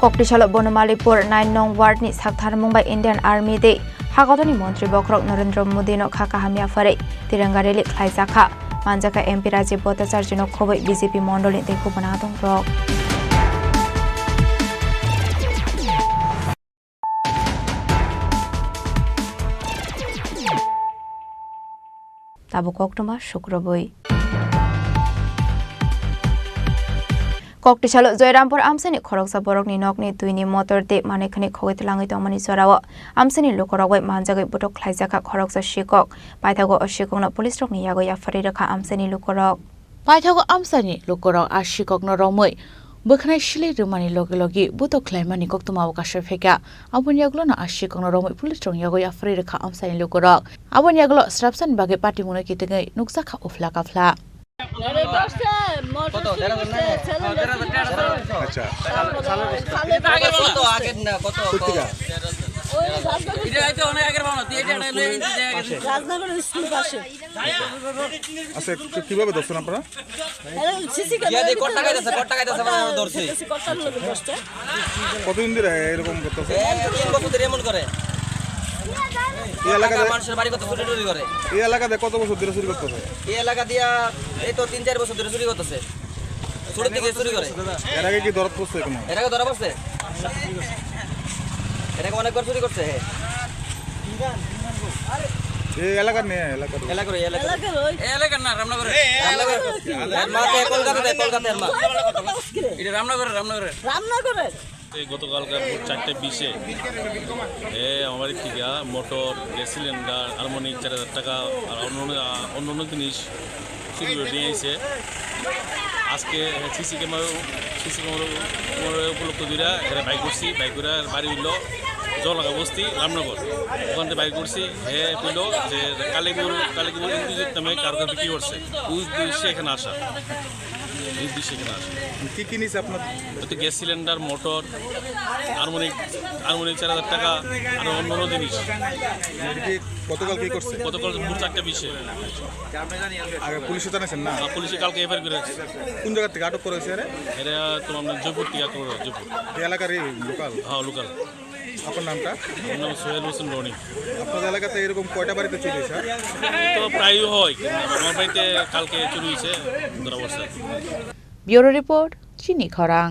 Koktisalo Bonomalipur nine nong ward ni saktharmung bai Indian Army Day. Hagodoni Montri Bokhorok Narendra Modi no kha kaham yapharwi Tiranga rally khlaijakha. Manjakha M P Rajiv Bhattacharjee no khobwi B J P mondol ni tei kubun adongrok. Tabuk koktwma sukrubwi. Koktisalo Joyrampur amchaini khoroksa borokni nokni twini motor tei manwi khwnwi khogwi twlangwi tongmani jorao amchaini lukurok bai manjagwi butok khlaijakha khoroksa sikok. Paithago o sikokno police rokni yago yapharwi rwkha amchaini lukurok. Paithago amchaini lukurok a sikokno romwi bwkhnai silai rwmani logi logi butok khlaimani koktwmao kasui phaikha. Aboni yagulono a sikokno romwi police rokni yago yapharwi rwkha amchaini lukurok. Aboni yagulo srapsani bagwi patimungno kitingwi nukjakha uphla kaphla. আচ্ছা। কোথেকে? রাজনগর স্কুল পাশে। আচ্ছা, একটু কিভাবে ধরছেন আপনারা? কতদিন ধরে এরকম করতেছে? এই এলাকাতে মানুষের বাড়ি কত চুরি টুরি করে। এই এলাকাতে কত বছর ধরে চুরি করতেছে? এই এলাকা দিয়া এই তো তিন চার বছর ধরে চুরি করতেছে। ছোট থেকে চুরি করে। এর আগে কি ধরা পড়ছে কোনো? এর আগে ধরা পড়ছে? এর আগে অনেকবার চুরি করছে। এই এলাকার মেয়ে, এলাকার। এলাকার ওই, এলাকার। এলাকার ওই। এই এলাকার না, রামনগরের। রামনগর। এর মা তো কলকাতা দেয়, কলকাতা এর মা। এটা রামনগরের, রামনগরের। রামনগরের। এই গতকালকার ভোর চারটে বিশে এ আমার বাড়ির থেকে মোটর, গ্যাস সিলিন্ডার, হারমোনিয়াম চার হাজার টাকা আর অন্য অন্য, অন্য অন্য জিনিস চুরি করে নিয়ে আইছে। আজকে সিসি ক্যামেরা, সিসি ক্যামেরা উপলক্ষ ধরে এরা বাইক করছি, বাইক করে বাড়ি হইলো জলগা বস্তি রামনগর। ওখান থেকে বাইক করছি, হে কইলো যে কালীপুর, কালীপুর ইন্দ্রজিৎ নামে কারো কাছে বিক্রি করছে, ওই উদ্দেশ্যে এখানে আসা। এই বিষয়ে কিনা আছে। কি কি নিছে আপনার? ওই তো gas cylinder, motor, harmonic, harmonic চার হাজার টাকা, আর অন্য অন্য জিনিস। এটা কি গতকাল কি করছে? গতকাল ভোর চারটা বিশে। আগে পুলিশে জানাইছেন না? হ্যাঁ, পুলিশে কালকে এফআইআর করে রাখছে। কোন জায়গা থেকে আটক করা হয়েছে এরা? এরা তোমার জয়পুর থেকে আটক করা হয়েছে, জয়পুর। এই এলাকার এই লোকাল? হ্যাঁ, লোকাল। আপনার নামটা? আমার নাম সোহেল হোসেন রনি। আপনাদের এলাকাতে এরকম কয়টা বাড়িতে চুরি হয়েছে? তো প্রায়ই হয়, কিন্তু আমার বাড়িতে কালকে চুরি হয়েছে, ধরা পড়ছে। ব্যুরো রিপোর্ট, চিনি খরাং।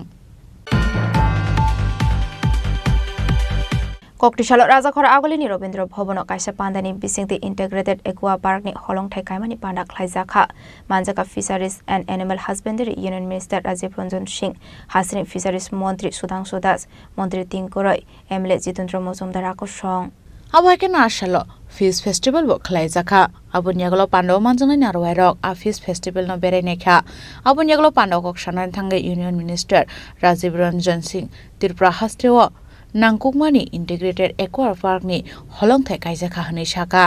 Koktisalo Rajakhor Agulini Robindra Bhavan o kaisa pandani bisingtwi Integrated Aqua Park ni holongthai kaimani panda khlaijakha. Manjakha Fisheries and Animal Husbandry Union Minister Rajiv Ranjan Singh, hasini Fisheries Montri Sudhangshu Das, Montri Tingkuroi, M L A Jitendra Mojumdar a kosong. Abo hai khe no asalo Fish Festival bo khlai jakha. Aboni yagulo pandao manjaknai narwai rok a Fish Festival no berai naikha. Aboni yagulo pandao kok sanani thangwi Union Minister Rajiv Ranjan Singh Tripura hasteo nangkukmani Integrated Aqua Park ni holongthai kaijakha hwnwi sakha.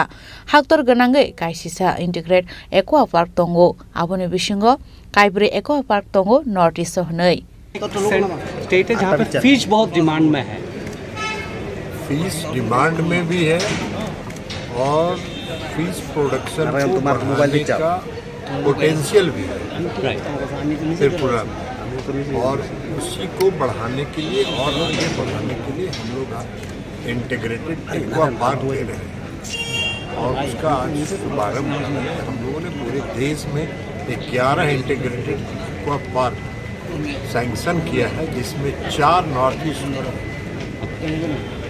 Haktor gwnangwi kaisisa Integrated Aqua Park tongo. Aboni bisingo kaibrwi Aqua Park tongo North East o hwnwi. State है जहाँ पे फिश बहुत डिमांड में है। Fish demand में भी है और फिश प्रोडक्शन को बढ़ाने का पोटेंशियल भी है त्रिपुरा में। और उसी को बढ़ाने के लिए और आगे बढ़ाने के लिए हम लोग आज इंटीग्रेटेड एक्वा पार्क दे रहे हैं और उसका आज शुभारंभ कर रहे हैं। हम लोगों ने पूरे देश में ग्यारह इंटीग्रेटेड एक्वा पार्क सैंक्शन किया है, जिसमें चार नॉर्थ ईस्ट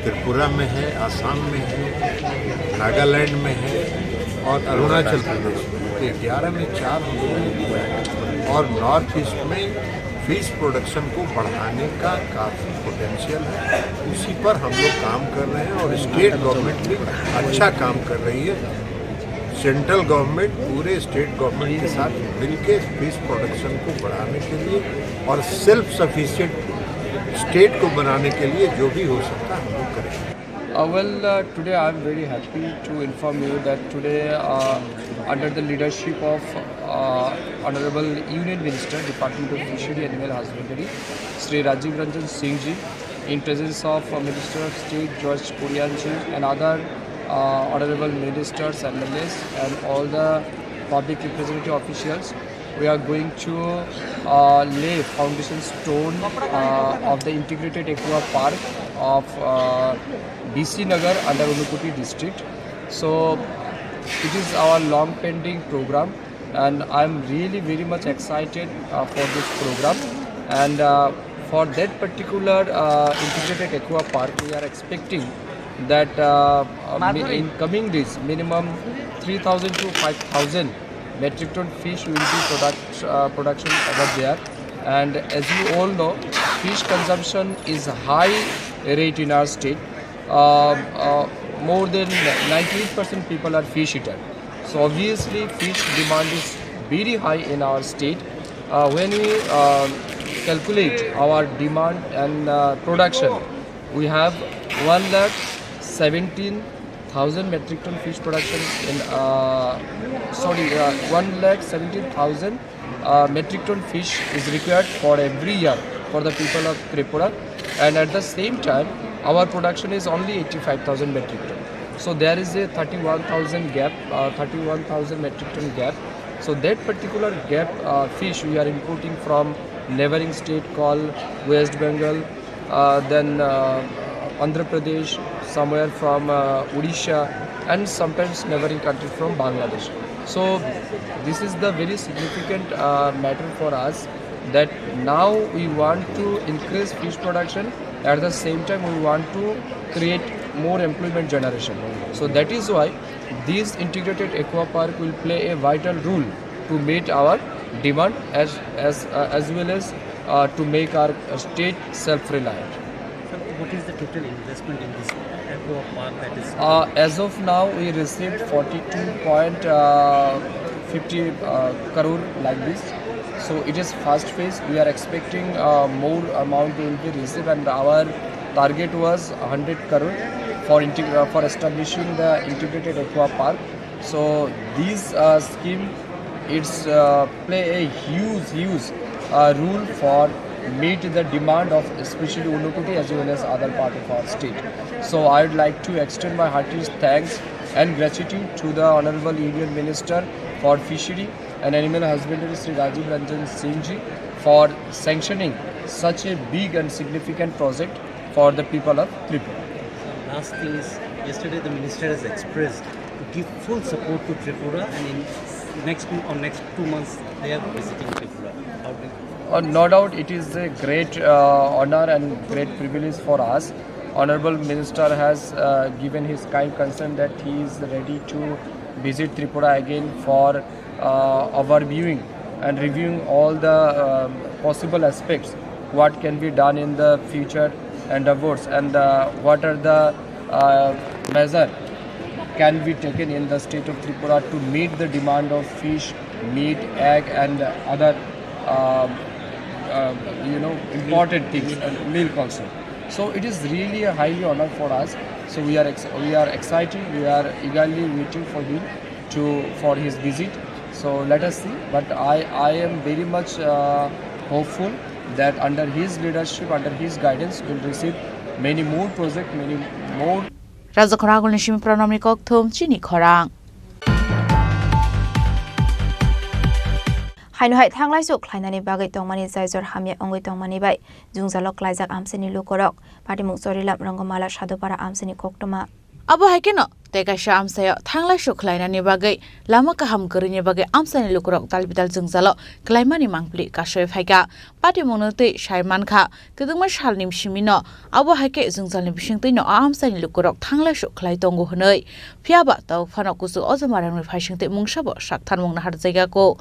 त्रिपुरा में है, आसाम में है, नागालैंड में है और अरुणाचल प्रदेश में। ये ग्यारह में चार हम लोगों ने किया है। और नॉर्थ ईस्ट में फिश प्रोडक्शन को बढ़ाने का काफ़ी पोटेंशियल है, उसी पर हम लोग काम कर रहे हैं और स्टेट गवर्नमेंट भी अच्छा काम कर रही है। सेंट्रल गवर्नमेंट पूरे स्टेट गवर्नमेंट के साथ मिलके फिश प्रोडक्शन को बढ़ाने के लिए और सेल्फ सफिशिएंट स्टेट को बनाने के लिए जो भी हो सकता है, हम लोग करेंगे। Uh, well, uh, today I am very happy to inform you that today, uh, under the leadership of, uh, Honorable Union Minister, Department of Fishery and Animal Husbandry, Shri Rajiv Ranjan Singh ji, in presence of, uh, Minister of State George Kurienji and other, uh, honorable ministers, M L As, and all the public representative officials, we are going to, uh, lay foundation stone, uh, of the integrated aqua park of, uh, B C Nagar under Unakoti district. So it is our long pending program, and I am really very much excited, uh, for this program. And, uh, for that particular, uh, integrated aqua park, we are expecting that, uh, uh, mi- in coming days, minimum three thousand to five thousand metric ton fish will be product, uh, production over there. And as you all know, fish consumption is high rate in our state. Uh, uh, More than ninety-eight percent people are fish eater. So obviously, fish demand is very high in our state. Uh, when we, uh, calculate our demand and, uh, production, we have one lakh seventeen thousand metric ton fish production in, uh, sorry, uh, one lakh seventeen thousand, uh, metric ton fish is required for every year for the people of Tripura, and at the same time, our production is only eighty-five thousand metric ton. So there is a thirty-one thousand gap, uh, thirty-one thousand metric ton gap. So that particular gap, uh, fish we are importing from neighboring state called West Bengal, uh, then, uh, Andhra Pradesh, somewhere from, uh, Odisha, and sometimes neighboring country from Bangladesh. So this is the very significant, uh, matter for us, that now we want to increase fish production. At the same time, we want to create more employment generation. So that is why this integrated aqua park will play a vital role to meet our demand as, as, uh, as well as, uh, to make our, uh, state self-reliant. Sir, what is the total investment in this aqua park that is Uh, as of now, we received forty-two point fifty, uh, crore like this. So it is first phase. We are expecting, uh, more amount will be received, and our target was hundred crore for integ- uh, for establishing the integrated aqua park. So this, uh, scheme, it's, uh, play a huge, huge, uh, role for meet the demand of especially Unakoti as well as other part of our state. So I would like to extend my heartiest thanks and gratitude to the Honorable Union Minister for Fishery and Animal Husbandry, Shri Rajiv Ranjan Singh ji, for sanctioning such a big and significant project for the people of Tripura. Last thing is, yesterday the minister has expressed to give full support to Tripura, and in next, on next two months they are visiting Tripura. How do you Uh, no doubt, it is a great, uh, honor and great privilege for us. Honorable Minister has, uh, given his kind consent that he is ready to visit Tripura again for, uh, overviewing and reviewing all the, um, possible aspects, what can be done in the future and afterwards, and, uh, what are the, uh, measure can be taken in the state of Tripura to meet the demand of fish, meat, egg, and other, uh, uh, you know, important things, and milk also. So it is really a highly honor for us. So we are ex- we are excited. We are eagerly waiting for him to for his visit. So let us see. But I I am very much, uh, hopeful that under his leadership, under his guidance, we'll receive many more project, many more. Rajakhor agulni simi pranamni kokthum chini khorang. Haino hai thanglai chuk khlainani bagwi tongmani jaijor hamya wngwi tongmani bai jwngjalo klaijak amchaini lukurok. Patimung Chorilam Rongomala Sadupara amchaini koktwma. Abo hai kheno Tei kaisa amchaio thanglai suk khlainani bagwi lama kaham kwrwini bagwi amchaini lukurok dalbidal jwngjalo kwlaimani mangpili kasui phaikha. Patimungno twi sai mankha, kwdwkma salni simino abo hai khe jwngjalni bisingtwino a amchaini lukurok thanglai suk khlai tongo hwnwi. Phiyaba tabuk phano kuchuk ojomarangni phaisingtwi mungsabo saktharmung naharjakya kho.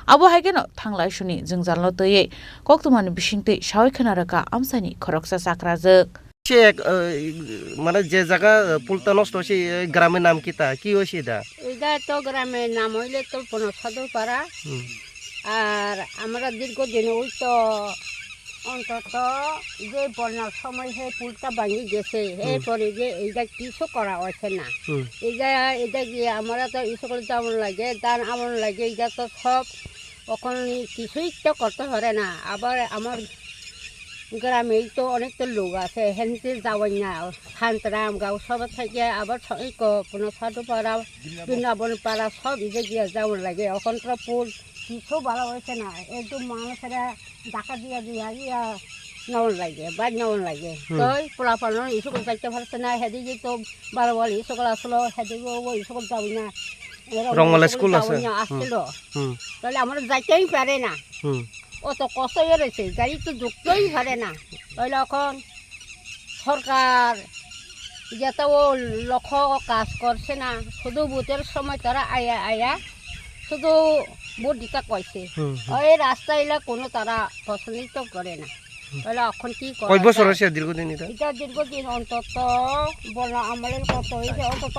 Abo hai kheno thanglai suni jwngjalno twiwi koktwmani bisingtwi sawi khna rwkha amchaini khoroksa chakrajwk. Se ek, eh, mane je jaga, eh, pulta nosto se, eh, গ্রামের নাম কিতা? কি হয়েছে এটা? এটা তো গ্রামের নাম হইলে তো পনসাদুপাড়া। হুম। আর আমরা দীর্ঘদিন ওই তো অন্তত যে বন্যার সময় হে পুলটা ভাঙি গেছে, হুম। এরপরে যে এইটা কিছু করা হয়েছে না। হুম। এইটা, এটা কি আমরা তো স্কুল যাওয়ার লাগে, ধান আমন লাগে, এটা তো সব ওখানে কিছুই তো করতে পারে না। আবার আমার গ্রামেই তো অনেক তো লোক আছে, হেনতে যাওয়াই না, থানতরাম গাঁও সব থেকে আবার স-, এই ক-, কোনো সাধুপাড়া, বৃন্দাবন পাড়া সব ইদে গিয়া যাওয়ার লাগে। এখন তো পুল কিছু ভালো হয়েছে না, একদম মানুষেরা ঢাকা দিয়া দিয়া ইয়া নেওয়ার লাগে, বাইক নেওয়ার লাগে। হুম। তো এই পোলাপান স্কুল যাইতে পারছে না, হেদিকে তো বারো বলে স্কুল আসলো, হেদিকে ও স্কুল যাওয়াই না। এরা রংমালা স্কুল স্কুল আছে? যাওয়াই না, হুম। আসছিল। হুম। তাহলে আমরা যাইতেই পারে না। হুম। অত কষ্ট হয়ে রয়েছে, গাড়ি তো ঢুকতেই পারে না। তাহলে এখন সরকার যেটাও লক্ষ্য কাজ করছে না, শুধু ভোটের সময় তারা আয়া আয়া শুধু ভোট দিতে কইছে। হুম, হুম। ওই রাস্তা এলা কোনো তারা পছন্দ তো করে না। হুম। তাহলে এখন কি করা কয় বছর যায়? হয়েছে দীর্ঘদিন এটা? এটা দীর্ঘদিন অন্তত বলো আমলের কত হয়েছে, অন্তত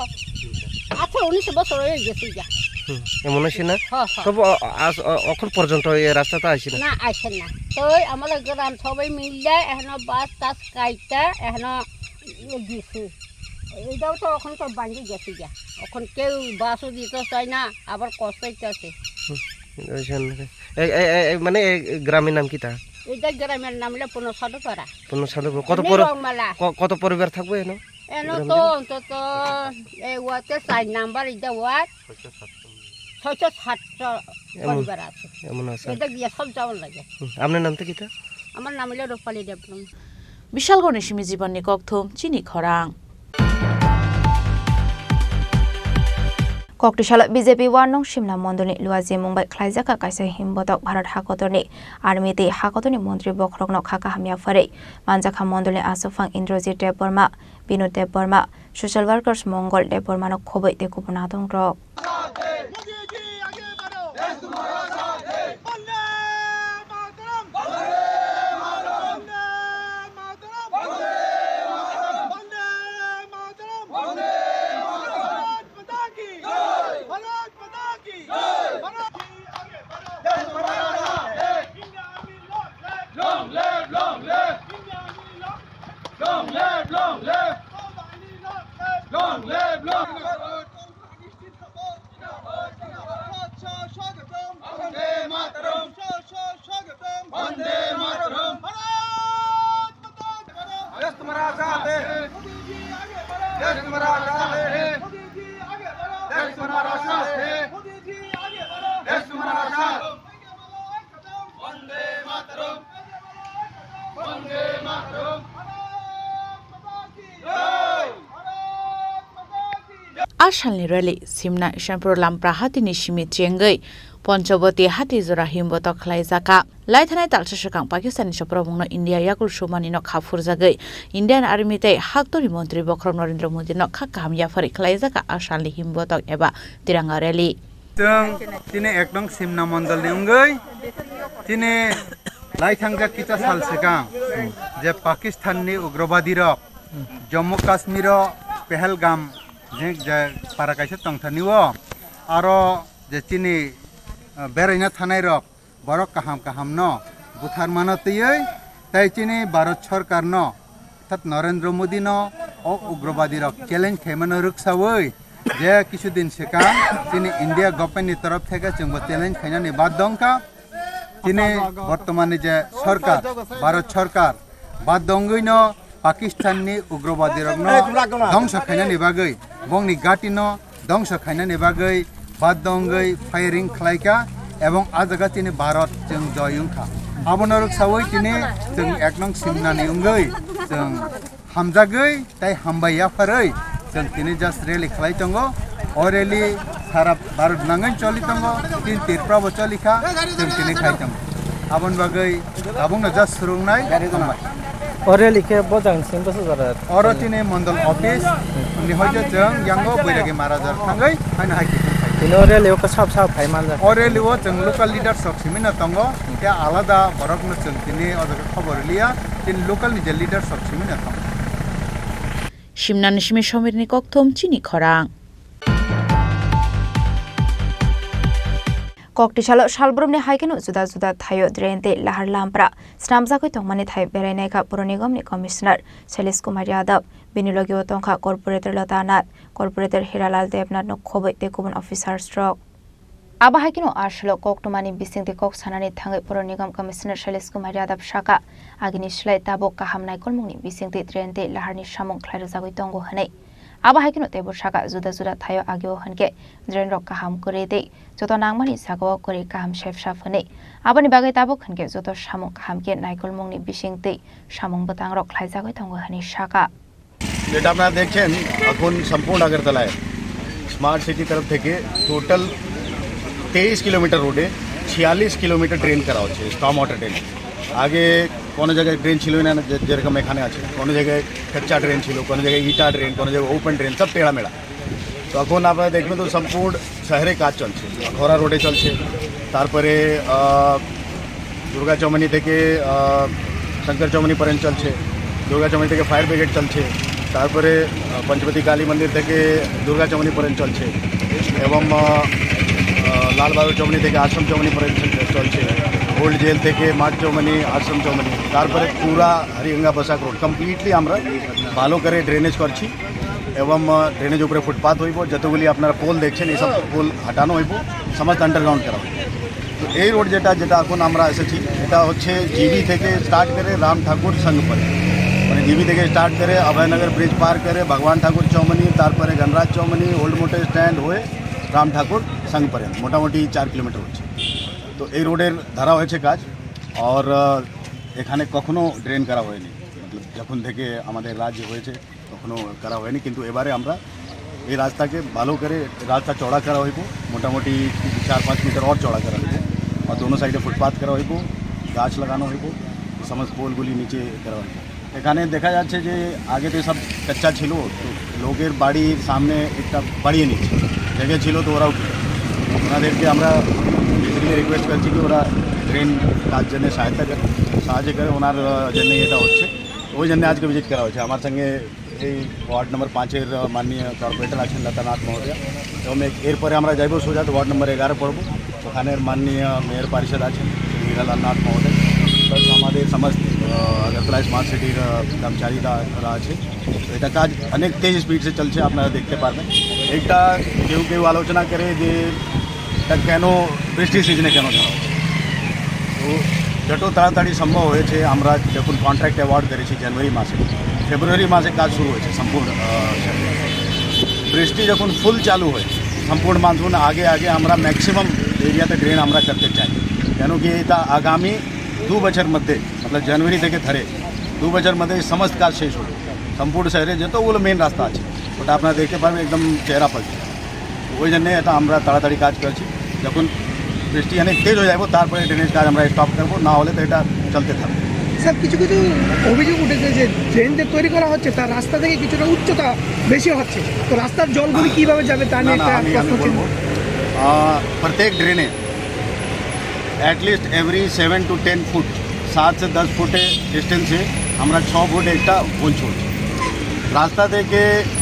আঠারো উনিশ বছর হয়ে গেছে যা। হুম, এমন হয়েছে না? হ্যাঁ, হ্যাঁ। তবু আ-, আ-, আ-, এখন পর্যন্ত এই রাস্তাটা আসে না? না, আসে না। তো ওই আমরা গ্রাম সবাই মিললে এখনো বাস টাস কাইটা এখনো ইয়ে দিছে। এটাও তো এখন তো ভাঙি গেছে গা। এখন কেউ বাসও দিতে চায় না, আবার কষ্ট হইতেছে। হুম, ওই জন্য। এই, এই, এই, এই, মানে এই গ্রামের নাম কিতা? এটা গ্রামের নাম হলো পনসাদুপাড়া। পনসাদুপাড়া। কত এমনি পরি-, রংমালা। ক-, কত পরিবার থাকবো এনো? এনো তো গ্রামে? অন্তত এই ওয়ার্ডে চার নাম্বার এটা ওয়ার্ড। ছয়শো সাতশো এমন, পরিবার আছে। এমন আছে। এটা গিয়া সব যাওয়ার লাগে। হুম, আপনার নাম তো কিতা? আমার নাম হলো রূপালী Debnath. Bishalgorni simi Jibanni kokthum chini khorang. Koktisalo B J P Warnung Simna Mondolni Luajimung bai khlaijak kaisa himbotok Bharat hakotorni army tei hakotorni montri bokhorokno kha kaham yapharwi manjakha mondolni aswkphang Indrajit Debbarma, Binod Debbarma, social workers Mongol Debbarmano khobwi tei kubun adongrok. Modi जी आगे बढ़ो। देश तुम्हारा साथ है। वंदे मातरम। वंदे मातरम। वंदे मातरम। वंदे मातरम। वंदे मातरम। भारत माता की जय। भारत माता की जय। भारत जी आगे बढ़ो। देश तुम्हारा साथ है। India Army long live। Long live, long live। India Army long live। Long live, long live। Army long live। Long live, long live। Vande मातरम। वंदे मातरम। भारत माता की जय। देश तुम्हारा साथ है। मोदी जी आगे बढ़ो। देश तुम्हारा साथ है। मोदी जी आगे बढ़ो। देश तुम्हारा साथ है। मोदी जी आगे बढ़ो। देश तुम्हारा साथ। वंदे मातरम। वंदे मातरम। भारत माता की जय। भारत माता की जय। A salni rally simna Ishampur Lampra hatini simi chengwi Ponchaboti hati jora himbotok khlaijakha. Laithanai talsa swkang Pakistanni soprobongno India yakul sumanino kha phurjagwi Indian Army tei haktorni montri bokhorok Narendra Modino kha kaham yapharwi khlaijakha a salni himbotok eba Tiranga rally. Chwng chini ek nong Simna mondolni wngwi chini laithangjak kisa sal swkang je Pakistanni ugrobadirok Jammu Kashmiro Pahalgam je, je para kaisa tongthani o aro je chini, eh, beraina thanairok borok kaham kahamno butharmano twiwi tei chini Bharat Sorkarno, orthat Narendra Modino o ugrobadirok challenge khaimano rwksawi je kisu din swkang chini India government ni torof theke chwngbo challenge khainani baddo wngkha. Chini bortomani je sorkar, Bharat Sorkar, baddo wngwino Pakistanni ugrobadirokno dongso khainani bagwi, bongni gatino dongso khainani bagwi baddo wngwi firing khlaikha, ebong a jaga chini Bharat chwng joy wngkha. Abono rwksawi chini chwng ek nong simnani wngwi chwng hamjagwi tei hambai yapharwi Chwng tini just rally khlai tongo. O rally sara Bharat nangwi choli tongo, tin Tripura bo choli kha, chwng tini khai tongo. Aboni bagwi tabukno just swrwngnai hambai. O rally khe bojang simi bwsajak? Oro chini mondol office ni hoite chwng yango Boiragi Marajar thangwi haino hai khe khai. Tini o rally o kwsap sap phai manjak. O rally o chwng local leaders rok simi no tongo, tei alada borok no chwng tini o jaga khobor liya, chini local ni je leaders rok simi no tongo. Simnani simi Somirni kokthom chini khorang. Koktisalo salbrumni hai kheno juda juda thaio drain tei lahar lampra snamjagwi tongmani thai berainai kha Puro Nigomni Commissioner Shailesh Kumar Yadav, bini logio tongkha Corporator Lotanath, Corporator Hiralal Debnath no khobwi tei kubun officers rok. Abo hai kheno a salo koktwmani bisingtwi kok sanani thangwi Puro Nigom Commissioner Shailesh Kumar Yadav sakha, agini slai tabuk kaham naikolmungni bisingtwi drain tei laharni samung khlai rwjagwi tongo hwnwi. Abo hai kheno teibo sakha, juda juda thaio agio hwnkhe drain rok kaham kwrwi tei joto nangmani jagao kwrwi kaham sep sap hwnwi. Aboni bagwi tabuk hwnkhe joto samung kaham khe naikolmungni bisingtwi samung bwtang rok khlaijagwi tongo hwnwi sakha. যেটা আপনারা দেখছেন, এখন সম্পূর্ণ আগরতলায় smart city তরফ থেকে টোটাল তেইশ কিলোমিটার রোডে ছিয়াল্লিশ কিলোমিটার ড্রেন করা হচ্ছে, স্টর্ম ওয়াটার ড্রেন। আগে কোনো জায়গায় ড্রেন ছিলই না, যে-, যেরকম এখানে আছে, কোনো জায়গায় কাঁচা ড্রেন ছিল, কোনো জায়গায় ইটা ড্রেন, কোনো জায়গায় ওপেন ড্রেন, সব টেড়া মেড়া। তখন আপনারা দেখবেন তো সম্পূর্ণ শহরে কাজ চলছে, খরা রোডে চলছে, তারপরে, আহ, দুর্গা চৌমনি থেকে, আহ, শঙ্কর চৌমনি পর্যন্ত চলছে, দুর্গা চৌমনি থেকে ফায়ার ব্রিগেড চলছে, তারপরে, আহ, পঞ্চবতী কালী মন্দির থেকে দুর্গা চৌমনি পর্যন্ত চলছে এবং, আহ, আহ, লাল বাহাদুর চৌমনি থেকে আশ্রম চৌমনি পর্যন্ত চলছে, ওল্ড জেল থেকে মাঠ চৌমনি, আশ্রম চৌমনি, তারপরে পুরা হরিগঙ্গা বসাক রোড কমপ্লিটলি আমরা ভালো করে ড্রেনেজ করছি। এবং, আহ, ড্রেনেজ উপরে ফুটপাথ হইব, যতগুলি আপনারা পোল দেখছেন, এইসব পোল হাঁটানো হইব, সমস্ত আন্ডারগ্রাউন্ড করা হইব। তো এই রোড যেটা, যেটা এখন আমরা এসেছি, এটা হচ্ছে জিবি থেকে স্টার্ট করে রাম ঠাকুর সংঘ পর্যন্ত, মানে জিবি থেকে স্টার্ট করে অভয়নগর ব্রিজ পার করে ভগবান ঠাকুর চৌমনি, তারপরে গণরাজ চৌমনি, ওল্ড মোটর স্ট্যান্ড হয়ে রাম ঠাকুর সংঘ পর্যন্ত মোটামুটি চার কিলোমিটার হচ্ছে। তো এই রোডের ধারা হয়েছে কাজ, আর, আহ, এখানে কখনো ড্রেন করা হয়নি, মতলব যখন থেকে আমাদের রাজ্য হয়েছে। কখনো করা হয়নি, কিন্তু এবারে আমরা এই রাস্তাকে ভালো করে রাস্তা চড়া করা হইব, মোটামুটি চার পাঁচ মিটার আর চড়া করা হইব, আর দোনো সাইডে ফুটপাথ করা হইব, গাছ লাগানো হইব, সমস্ত পোলগুলি নিচে করা হইব। এখানে দেখা যাচ্ছে যে আগে তো সব কাঁচা ছিল, তো লোকের বাড়ির সামনে একটা বাড়িয়ে নিচ্ছে, জায়গা ছিল তো ওরাও কি, ওনাদেরকে আমরা বেসিক্যালি রিকোয়েস্ট করছি কি ওরা ড্রেন কাজ জন্য সহায়তা করে, সাহায্য করে, ওনার, আহ, জন্য এটা হচ্ছে, ওই জন্য আজকে ভিজিট করা হয়েছে। আমার সঙ্গে এই ওয়ার্ড নম্বর পাঁচের, আহ, মাননীয় কর্পোরেটর আছেন লতানাথ মহোদয়, এবং এ-, এরপরে আমরা যাইব সোজা তো ওয়ার্ড নম্বর এগারো পড়ব, ওখানের মাননীয় মেয়র পারিষদ আছেন শ্রী হীরালাল নাথ মহোদয়, প্লাস আমাদের সমস্ত, আহ, আগরতলা স্মার্ট সিটির, আহ, কর্মচারীরা ওরা আছে। তো এটা কাজ অনেক তেজ স্পিড সে চলছে, আপনারা দেখতে পারবেন। এটা কেউ কেউ আলোচনা করে যে এটা কেন বৃষ্টি সিজনে কেন ধরা হচ্ছে? তো যত তাড়াতাড়ি সম্ভব হয়েছে, আমরা যখন কন্ট্রাক্ট অ্যাওয়ার্ড করেছি জানুয়ারি মাসে, ফেব্রুয়ারি মাসে কাজ শুরু হয়েছে সম্পূর্ণ, আহ, বৃষ্টি যখন ফুল চালু হয়, সম্পূর্ণ মানসুন আগে আগে আমরা ম্যাক্সিমাম এরিয়াতে ড্রেন আমরা করতে চাই, কেন কি এটা আগামী দু বছর মধ্যে, মতলব জানুয়ারি থেকে ধরে দু বছর মধ্যে এই সমস্ত কাজ শেষ হবে। সম্পূর্ণ শহরে যতগুলো মেন রাস্তা আছে, ওটা আপনারা দেখতে পারবেন, একদম চেহারা পাল্টে। ওই জন্যে এটা আমরা তাড়াতাড়ি কাজ করছি। যখন বৃষ্টি অনেক তেজ হয়ে যাবে, তারপরে ড্রেনেজ কাজ আমরা স্টপ করবো, না হলে তো এটা চলতে থাকবে। স্যার, কিছু কিছু অভিযোগ উঠেছে যে ড্রেন যে তৈরি করা হচ্ছে, তার রাস্তা থেকে কিছুটা উচ্চতা বেশি হচ্ছে, তো রাস্তার জলগুলি কিভাবে যাবে তা না, নিয়ে না, একটা আমি, আমি প্রশ্ন চিহ্ন। বলবো, আহ, প্রত্যেক ড্রেনে at least every seven to ten foot, সাত সে দশ ফুটে ডিস্টেন্সে আমরা ছ ফুট একটা হোল ছুড়ছি। রাস্তা থেকে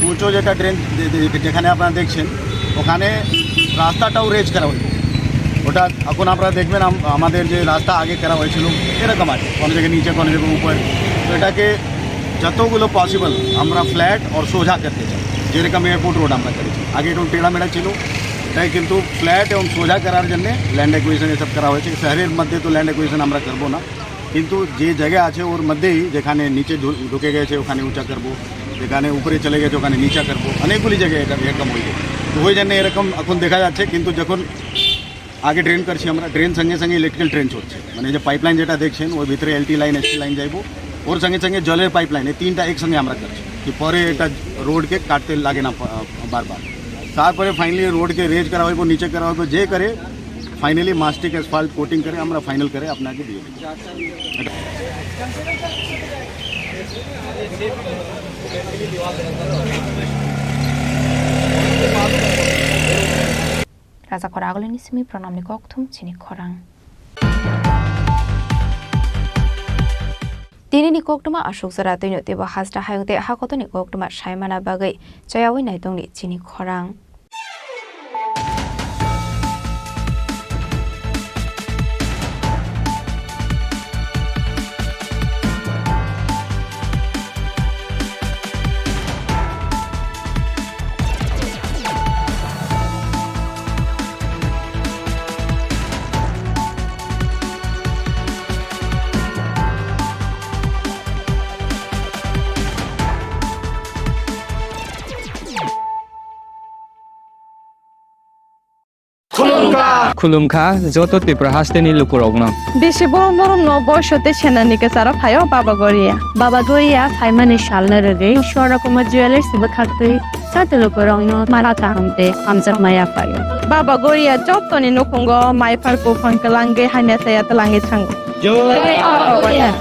উঁচু যেটা ড্রেন যে-, যে-, যেখানে আপনারা দেখছেন, ওখানে রাস্তাটাও রেজ করা হইব। ওটা এখন আপনারা দেখবেন, আম-, আমাদের যে রাস্তা আগে করা হয়েছিল, এরকম আছে, কোনো জায়গায় নিচে, কোনো জায়গায় উপরে। তো এটাকে যতগুলো পসিবল আমরা ফ্ল্যাট আর সোজা করতে চাই, যেরকম এয়ারপোর্ট রোড আমরা করেছি। আগে একটু টেড়ামেড়া ছিল, তাই কিন্তু ফ্ল্যাট এবং সোজা করার জন্য ল্যান্ড অ্যাকুইজিশন এসব করা হয়েছে। শহরের মধ্যে তো ল্যান্ড অ্যাকুইজিশন আমরা করবো না, কিন্তু যে জায়গা আছে ওর মধ্যেই, যেখানে নিচে ঢু-, ঢুকে গেছে ওখানে উঁচা করবো, যেখানে উপরে চলে গেছে ওখানে নিচা করবো, অনেকগুলি জায়গায় এটা এরকম হয়ে যায়। তো ওই জন্য এরকম এখন দেখা যাচ্ছে, কিন্তু যখন আগে ড্রেন করছি আমরা, ড্রেন সঙ্গে সঙ্গে ইলেকট্রিক্যাল ড্রেন চলছে, মানে এই যে পাইপলাইন যেটা দেখছেন, ওর ভিতরে এলটি লাইন, এসটি লাইন যাইবো, ওর সঙ্গে সঙ্গে জলের পাইপলাইন, এই তিনটা একসঙ্গে আমরা করছি। কি পরে এটা রোডকে কাটতে লাগে না পা-, বারবার। তারপরে ফাইনালি রোডকে রেজ করা হইব, নিচে করা হইব, যে করে ফাইনালি মাস্টিক অ্যাসফল্ট কোটিং করে আমরা ফাইনাল করে আপনাকে দিয়ে দেবো। এটা Rajakhor agulini simi pranamni kokthum chini khorang. Tinini koktwma aswk jora twino teibo hasta hayung tei hakotorni koktwma saimana bagwi chayawi naitongni chini khorang. Khulumkha joto Tripura hasteni lukurokno. Bisi borom borom no boiso tei senani kwcharo phaio Baba Goria. Baba Goria phaimani salno rwgwi Swarna Kumar Jewellers bwkhaktwi joto lukurokno mala kaham tei hamjakma yaphaio. Baba Goria jotoni nukhungo maiphar buphang kwlangwi hamya saya twlangwi thango. Jai Baba Goria.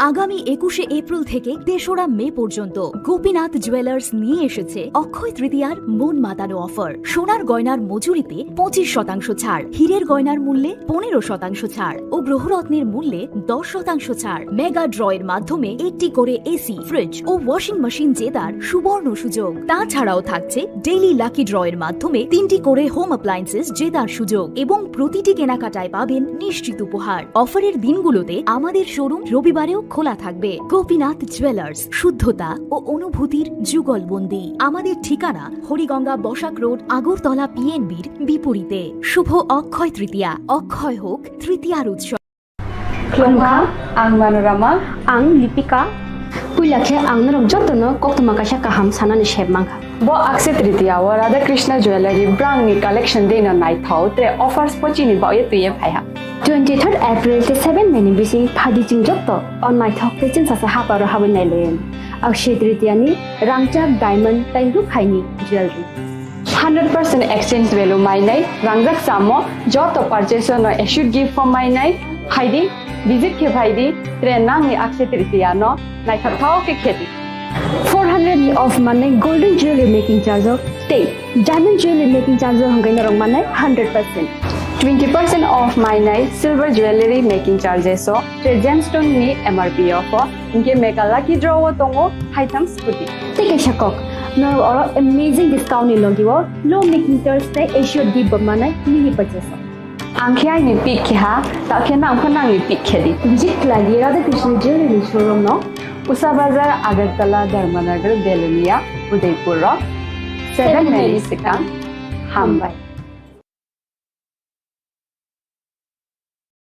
আগামী একুশে এপ্রিল থেকে তেসরা মে পর্যন্ত গোপীনাথ জুয়েলার্স নিয়ে এসেছে অক্ষয় তৃতীয়ার মন মাতানো অফার। সোনার গয়নার মজুরিতে পঁচিশ শতাংশ ছাড়, হীরের গয়নার মূল্যে পনেরো শতাংশ ছাড় ও গ্রহরত্নের মূল্যে দশ শতাংশ ছাড়। মেগা ড্রয়ের মাধ্যমে একটি করে এসি, ফ্রিজ ও ওয়াশিং মেশিন জেতার সুবর্ণ সুযোগ। তাছাড়াও থাকছে ডেইলি লাকি ড্রয়ের মাধ্যমে তিনটি করে হোম অ্যাপ্লায়েন্সেস জেতার সুযোগ এবং প্রতিটি কেনাকাটায় পাবেন নিশ্চিত উপহার। অফারের দিনগুলোতে আমাদের শোরুম রবিবারেও খোলা থাকবে। গোপীনাথ জুয়েলার্স, শুদ্ধতা ও অনুভূতির যুগলবন্দি। আমাদের ঠিকানা হরিগঙ্গা বসাক রোড, আগরতলা পিএনবির বিপরীতে। শুভ অক্ষয় তৃতীয়া, অক্ষয় হোক তৃতীয়ার উৎসব। Khulumkha, ang Manorama. Ang Lipika. Puila khe ang norok jotono koktwma kaisa kaham sanani sep mankha. Bo Akshaya Tritiya o Radha Krishna Jewellery brangni collection deino naithok tre offers pochini baoye twiye phaiha. Twenty third April tei seven May ni bising phadi chwng joto o naithok tei chwngsacha haparo habwi nailaiyani. Akshaya Tritiya ni rangchak diamond tei rukhaini jewellery. Hundred percent exchange value mainai rangjak chamo joto purchase no assured gift form mainai phaidi, visit khe phaidi, tre nangni Akshaya Tritiya no naithok thok khe khedi. Four hundred ni off manai golden jewelry making charge o tei diamond jewelry making charge o hwnkhe norok manai hundred percent. Twenty percent off mainai silver jewelry making charges o tre gemstone ni M R P o pho hwnkhe mega lucky draw o tongo haitham scooty. Tei kaisa kok, norok oro amazing discount ni logi o low making charge tei assured gift bo manai mini purchase o. Ang khe aini pick khe ha, ta khe nang pho nangni pick khe di. Visit khlai di Radha Krishna Jewelry showroom no. Usa Bazar, Agartala, Dharmanagar, Belonia, Udaipur rok. Seven May ni swkang. Hambai.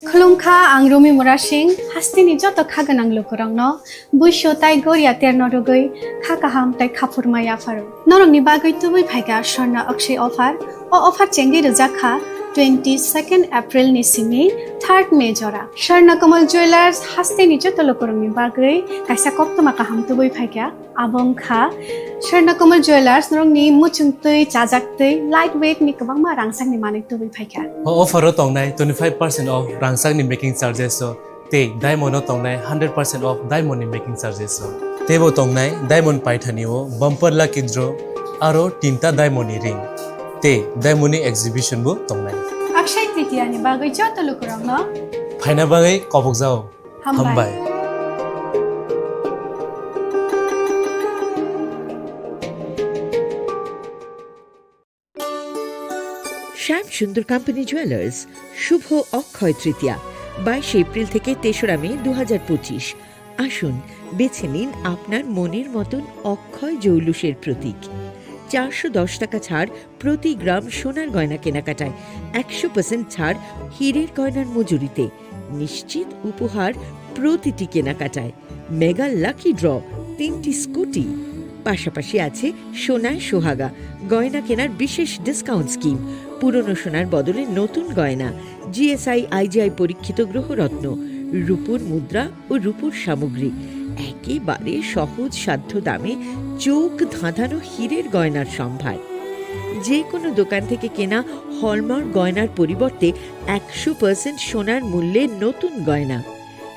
Khulumkha, ang Rumi Murasing, hasteni joto kha gwnang lukurokno buisu tai goria terno rwgwi kha kaham tai khaphurma yapharo. Norokni bagwi tubui phaikha Swarna Akshay offer. O offer chengwi rwjak kha twenty second April ni simi third May jora. Swarna Kamal Jewellers hasteni joto lukurokni bagwi kaisa koktwma kaham tubui phaikha. Abo wngkha Swarna Kamal Jewellers, norokni muchungtwi, chajaktwi, light weight ni kwbangma rangchakni manwi tubui phaikha. O offer o tongnai twenty five percent off rangchakni making charges o tei diamond o tongnai hundred percent off diamond ni making charges o. Teibo tongnai diamond paithani o bumper lucky draw aro tinta diamond ni ring tei diamond ni exhibition bo tongnai. Akshay Tritiya ni bagwi joto lukurokno phaina bagwi kobokjao. Hambai. Hambai. শ্যাম সুন্দর company jewellers, শুভ অক্ষয় তৃতীয়া, বাইশে এপ্রিল থেকে তেসরা মে দু হাজার পঁচিশ। আসুন, বেছে নিন আপনার মনের মতন অক্ষয় জৌলুসের প্রতীক। চারশো দশ টাকা ছাড় প্রতি গ্রাম সোনার গয়না কেনাকাটায়, একশো পার্সেন্ট ছাড় হীরের গয়নার মজুরিতে, নিশ্চিত উপহার প্রতিটি কেনাকাটায়, মেগা লাকি ড্র, তিনটি স্কুটি, পাশাপাশি আছে সোনায় সোহাগা, গয়না কেনার বিশেষ ডিসকাউন্ট স্কিম, পুরনো সোনার বদলে নতুন গয়না, জিএসআই আইজিআই পরীক্ষিত গ্রহরত্ন, রূপোর মুদ্রা ও রূপোর সামগ্রী, এক একেবারে সহজ সাধ্য দামে চোখ ধাঁধানো হীরের গয়নার সম্ভার। যে কোনো দোকান থেকে কেনা হলমার্ক গয়নার পরিবর্তে একশো পার্সেন্ট সোনার মূল্যে নতুন গয়না।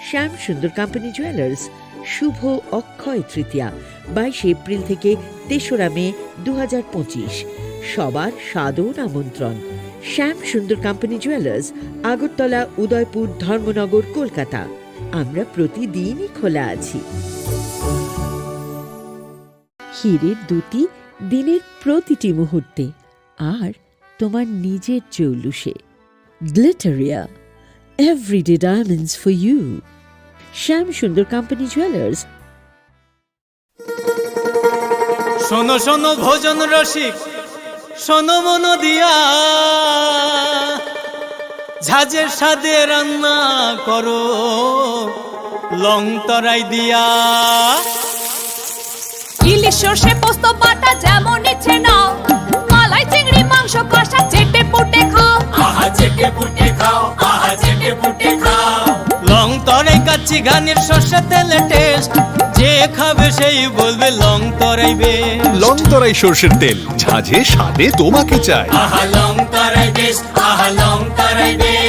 শ্যাম সুন্দর কোম্পানি জুয়েলার্স, শুভ অক্ষয় তৃতীয়া, বাইশে এপ্রিল থেকে তেসরা মে দু হাজার পঁচিশ। সবার সাদর আমন্ত্রণ। শ্যাম সুন্দর কোম্পানি জুয়েলার্স, আগরতলা, উদয়পুর, ধর্মনগর, কলকাতা। আমরা প্রতিদিনই খোলা আছি। হীরের দ্যুতি দিনের প্রতিটি মুহূর্তে, আর তোমার নিজের চৌলুসে। Glitteria, everyday diamonds for you. শ্যাম সুন্দর কোম্পানি জুয়েলার্স। শোনো শোনো ভোজন রসিক, শোনো মন দিয়া, ঝাঁঝের স্বাদে রান্না করো লং তরাই দিয়া। ইলিশ সর্ষে পোস্ত বাটা যেমন ইচ্ছে নাও, মালাই চিংড়ি মাংস কষা চেটে পুটে খাও। আহা চেটে পুটে খাও, আহা চেটে পুটে খাও। লং তরাই কাচ্চি ঘানির সর্ষে তেলে টেস্ট, যে খাবে সেই বলবে লং তরাই বেশ। লং তরাই সর্ষের তেল, ঝাঁঝে স্বাদে তোমাকে চাই। আহা লং তরাই বেশ, আহা লং তরাই বেশ।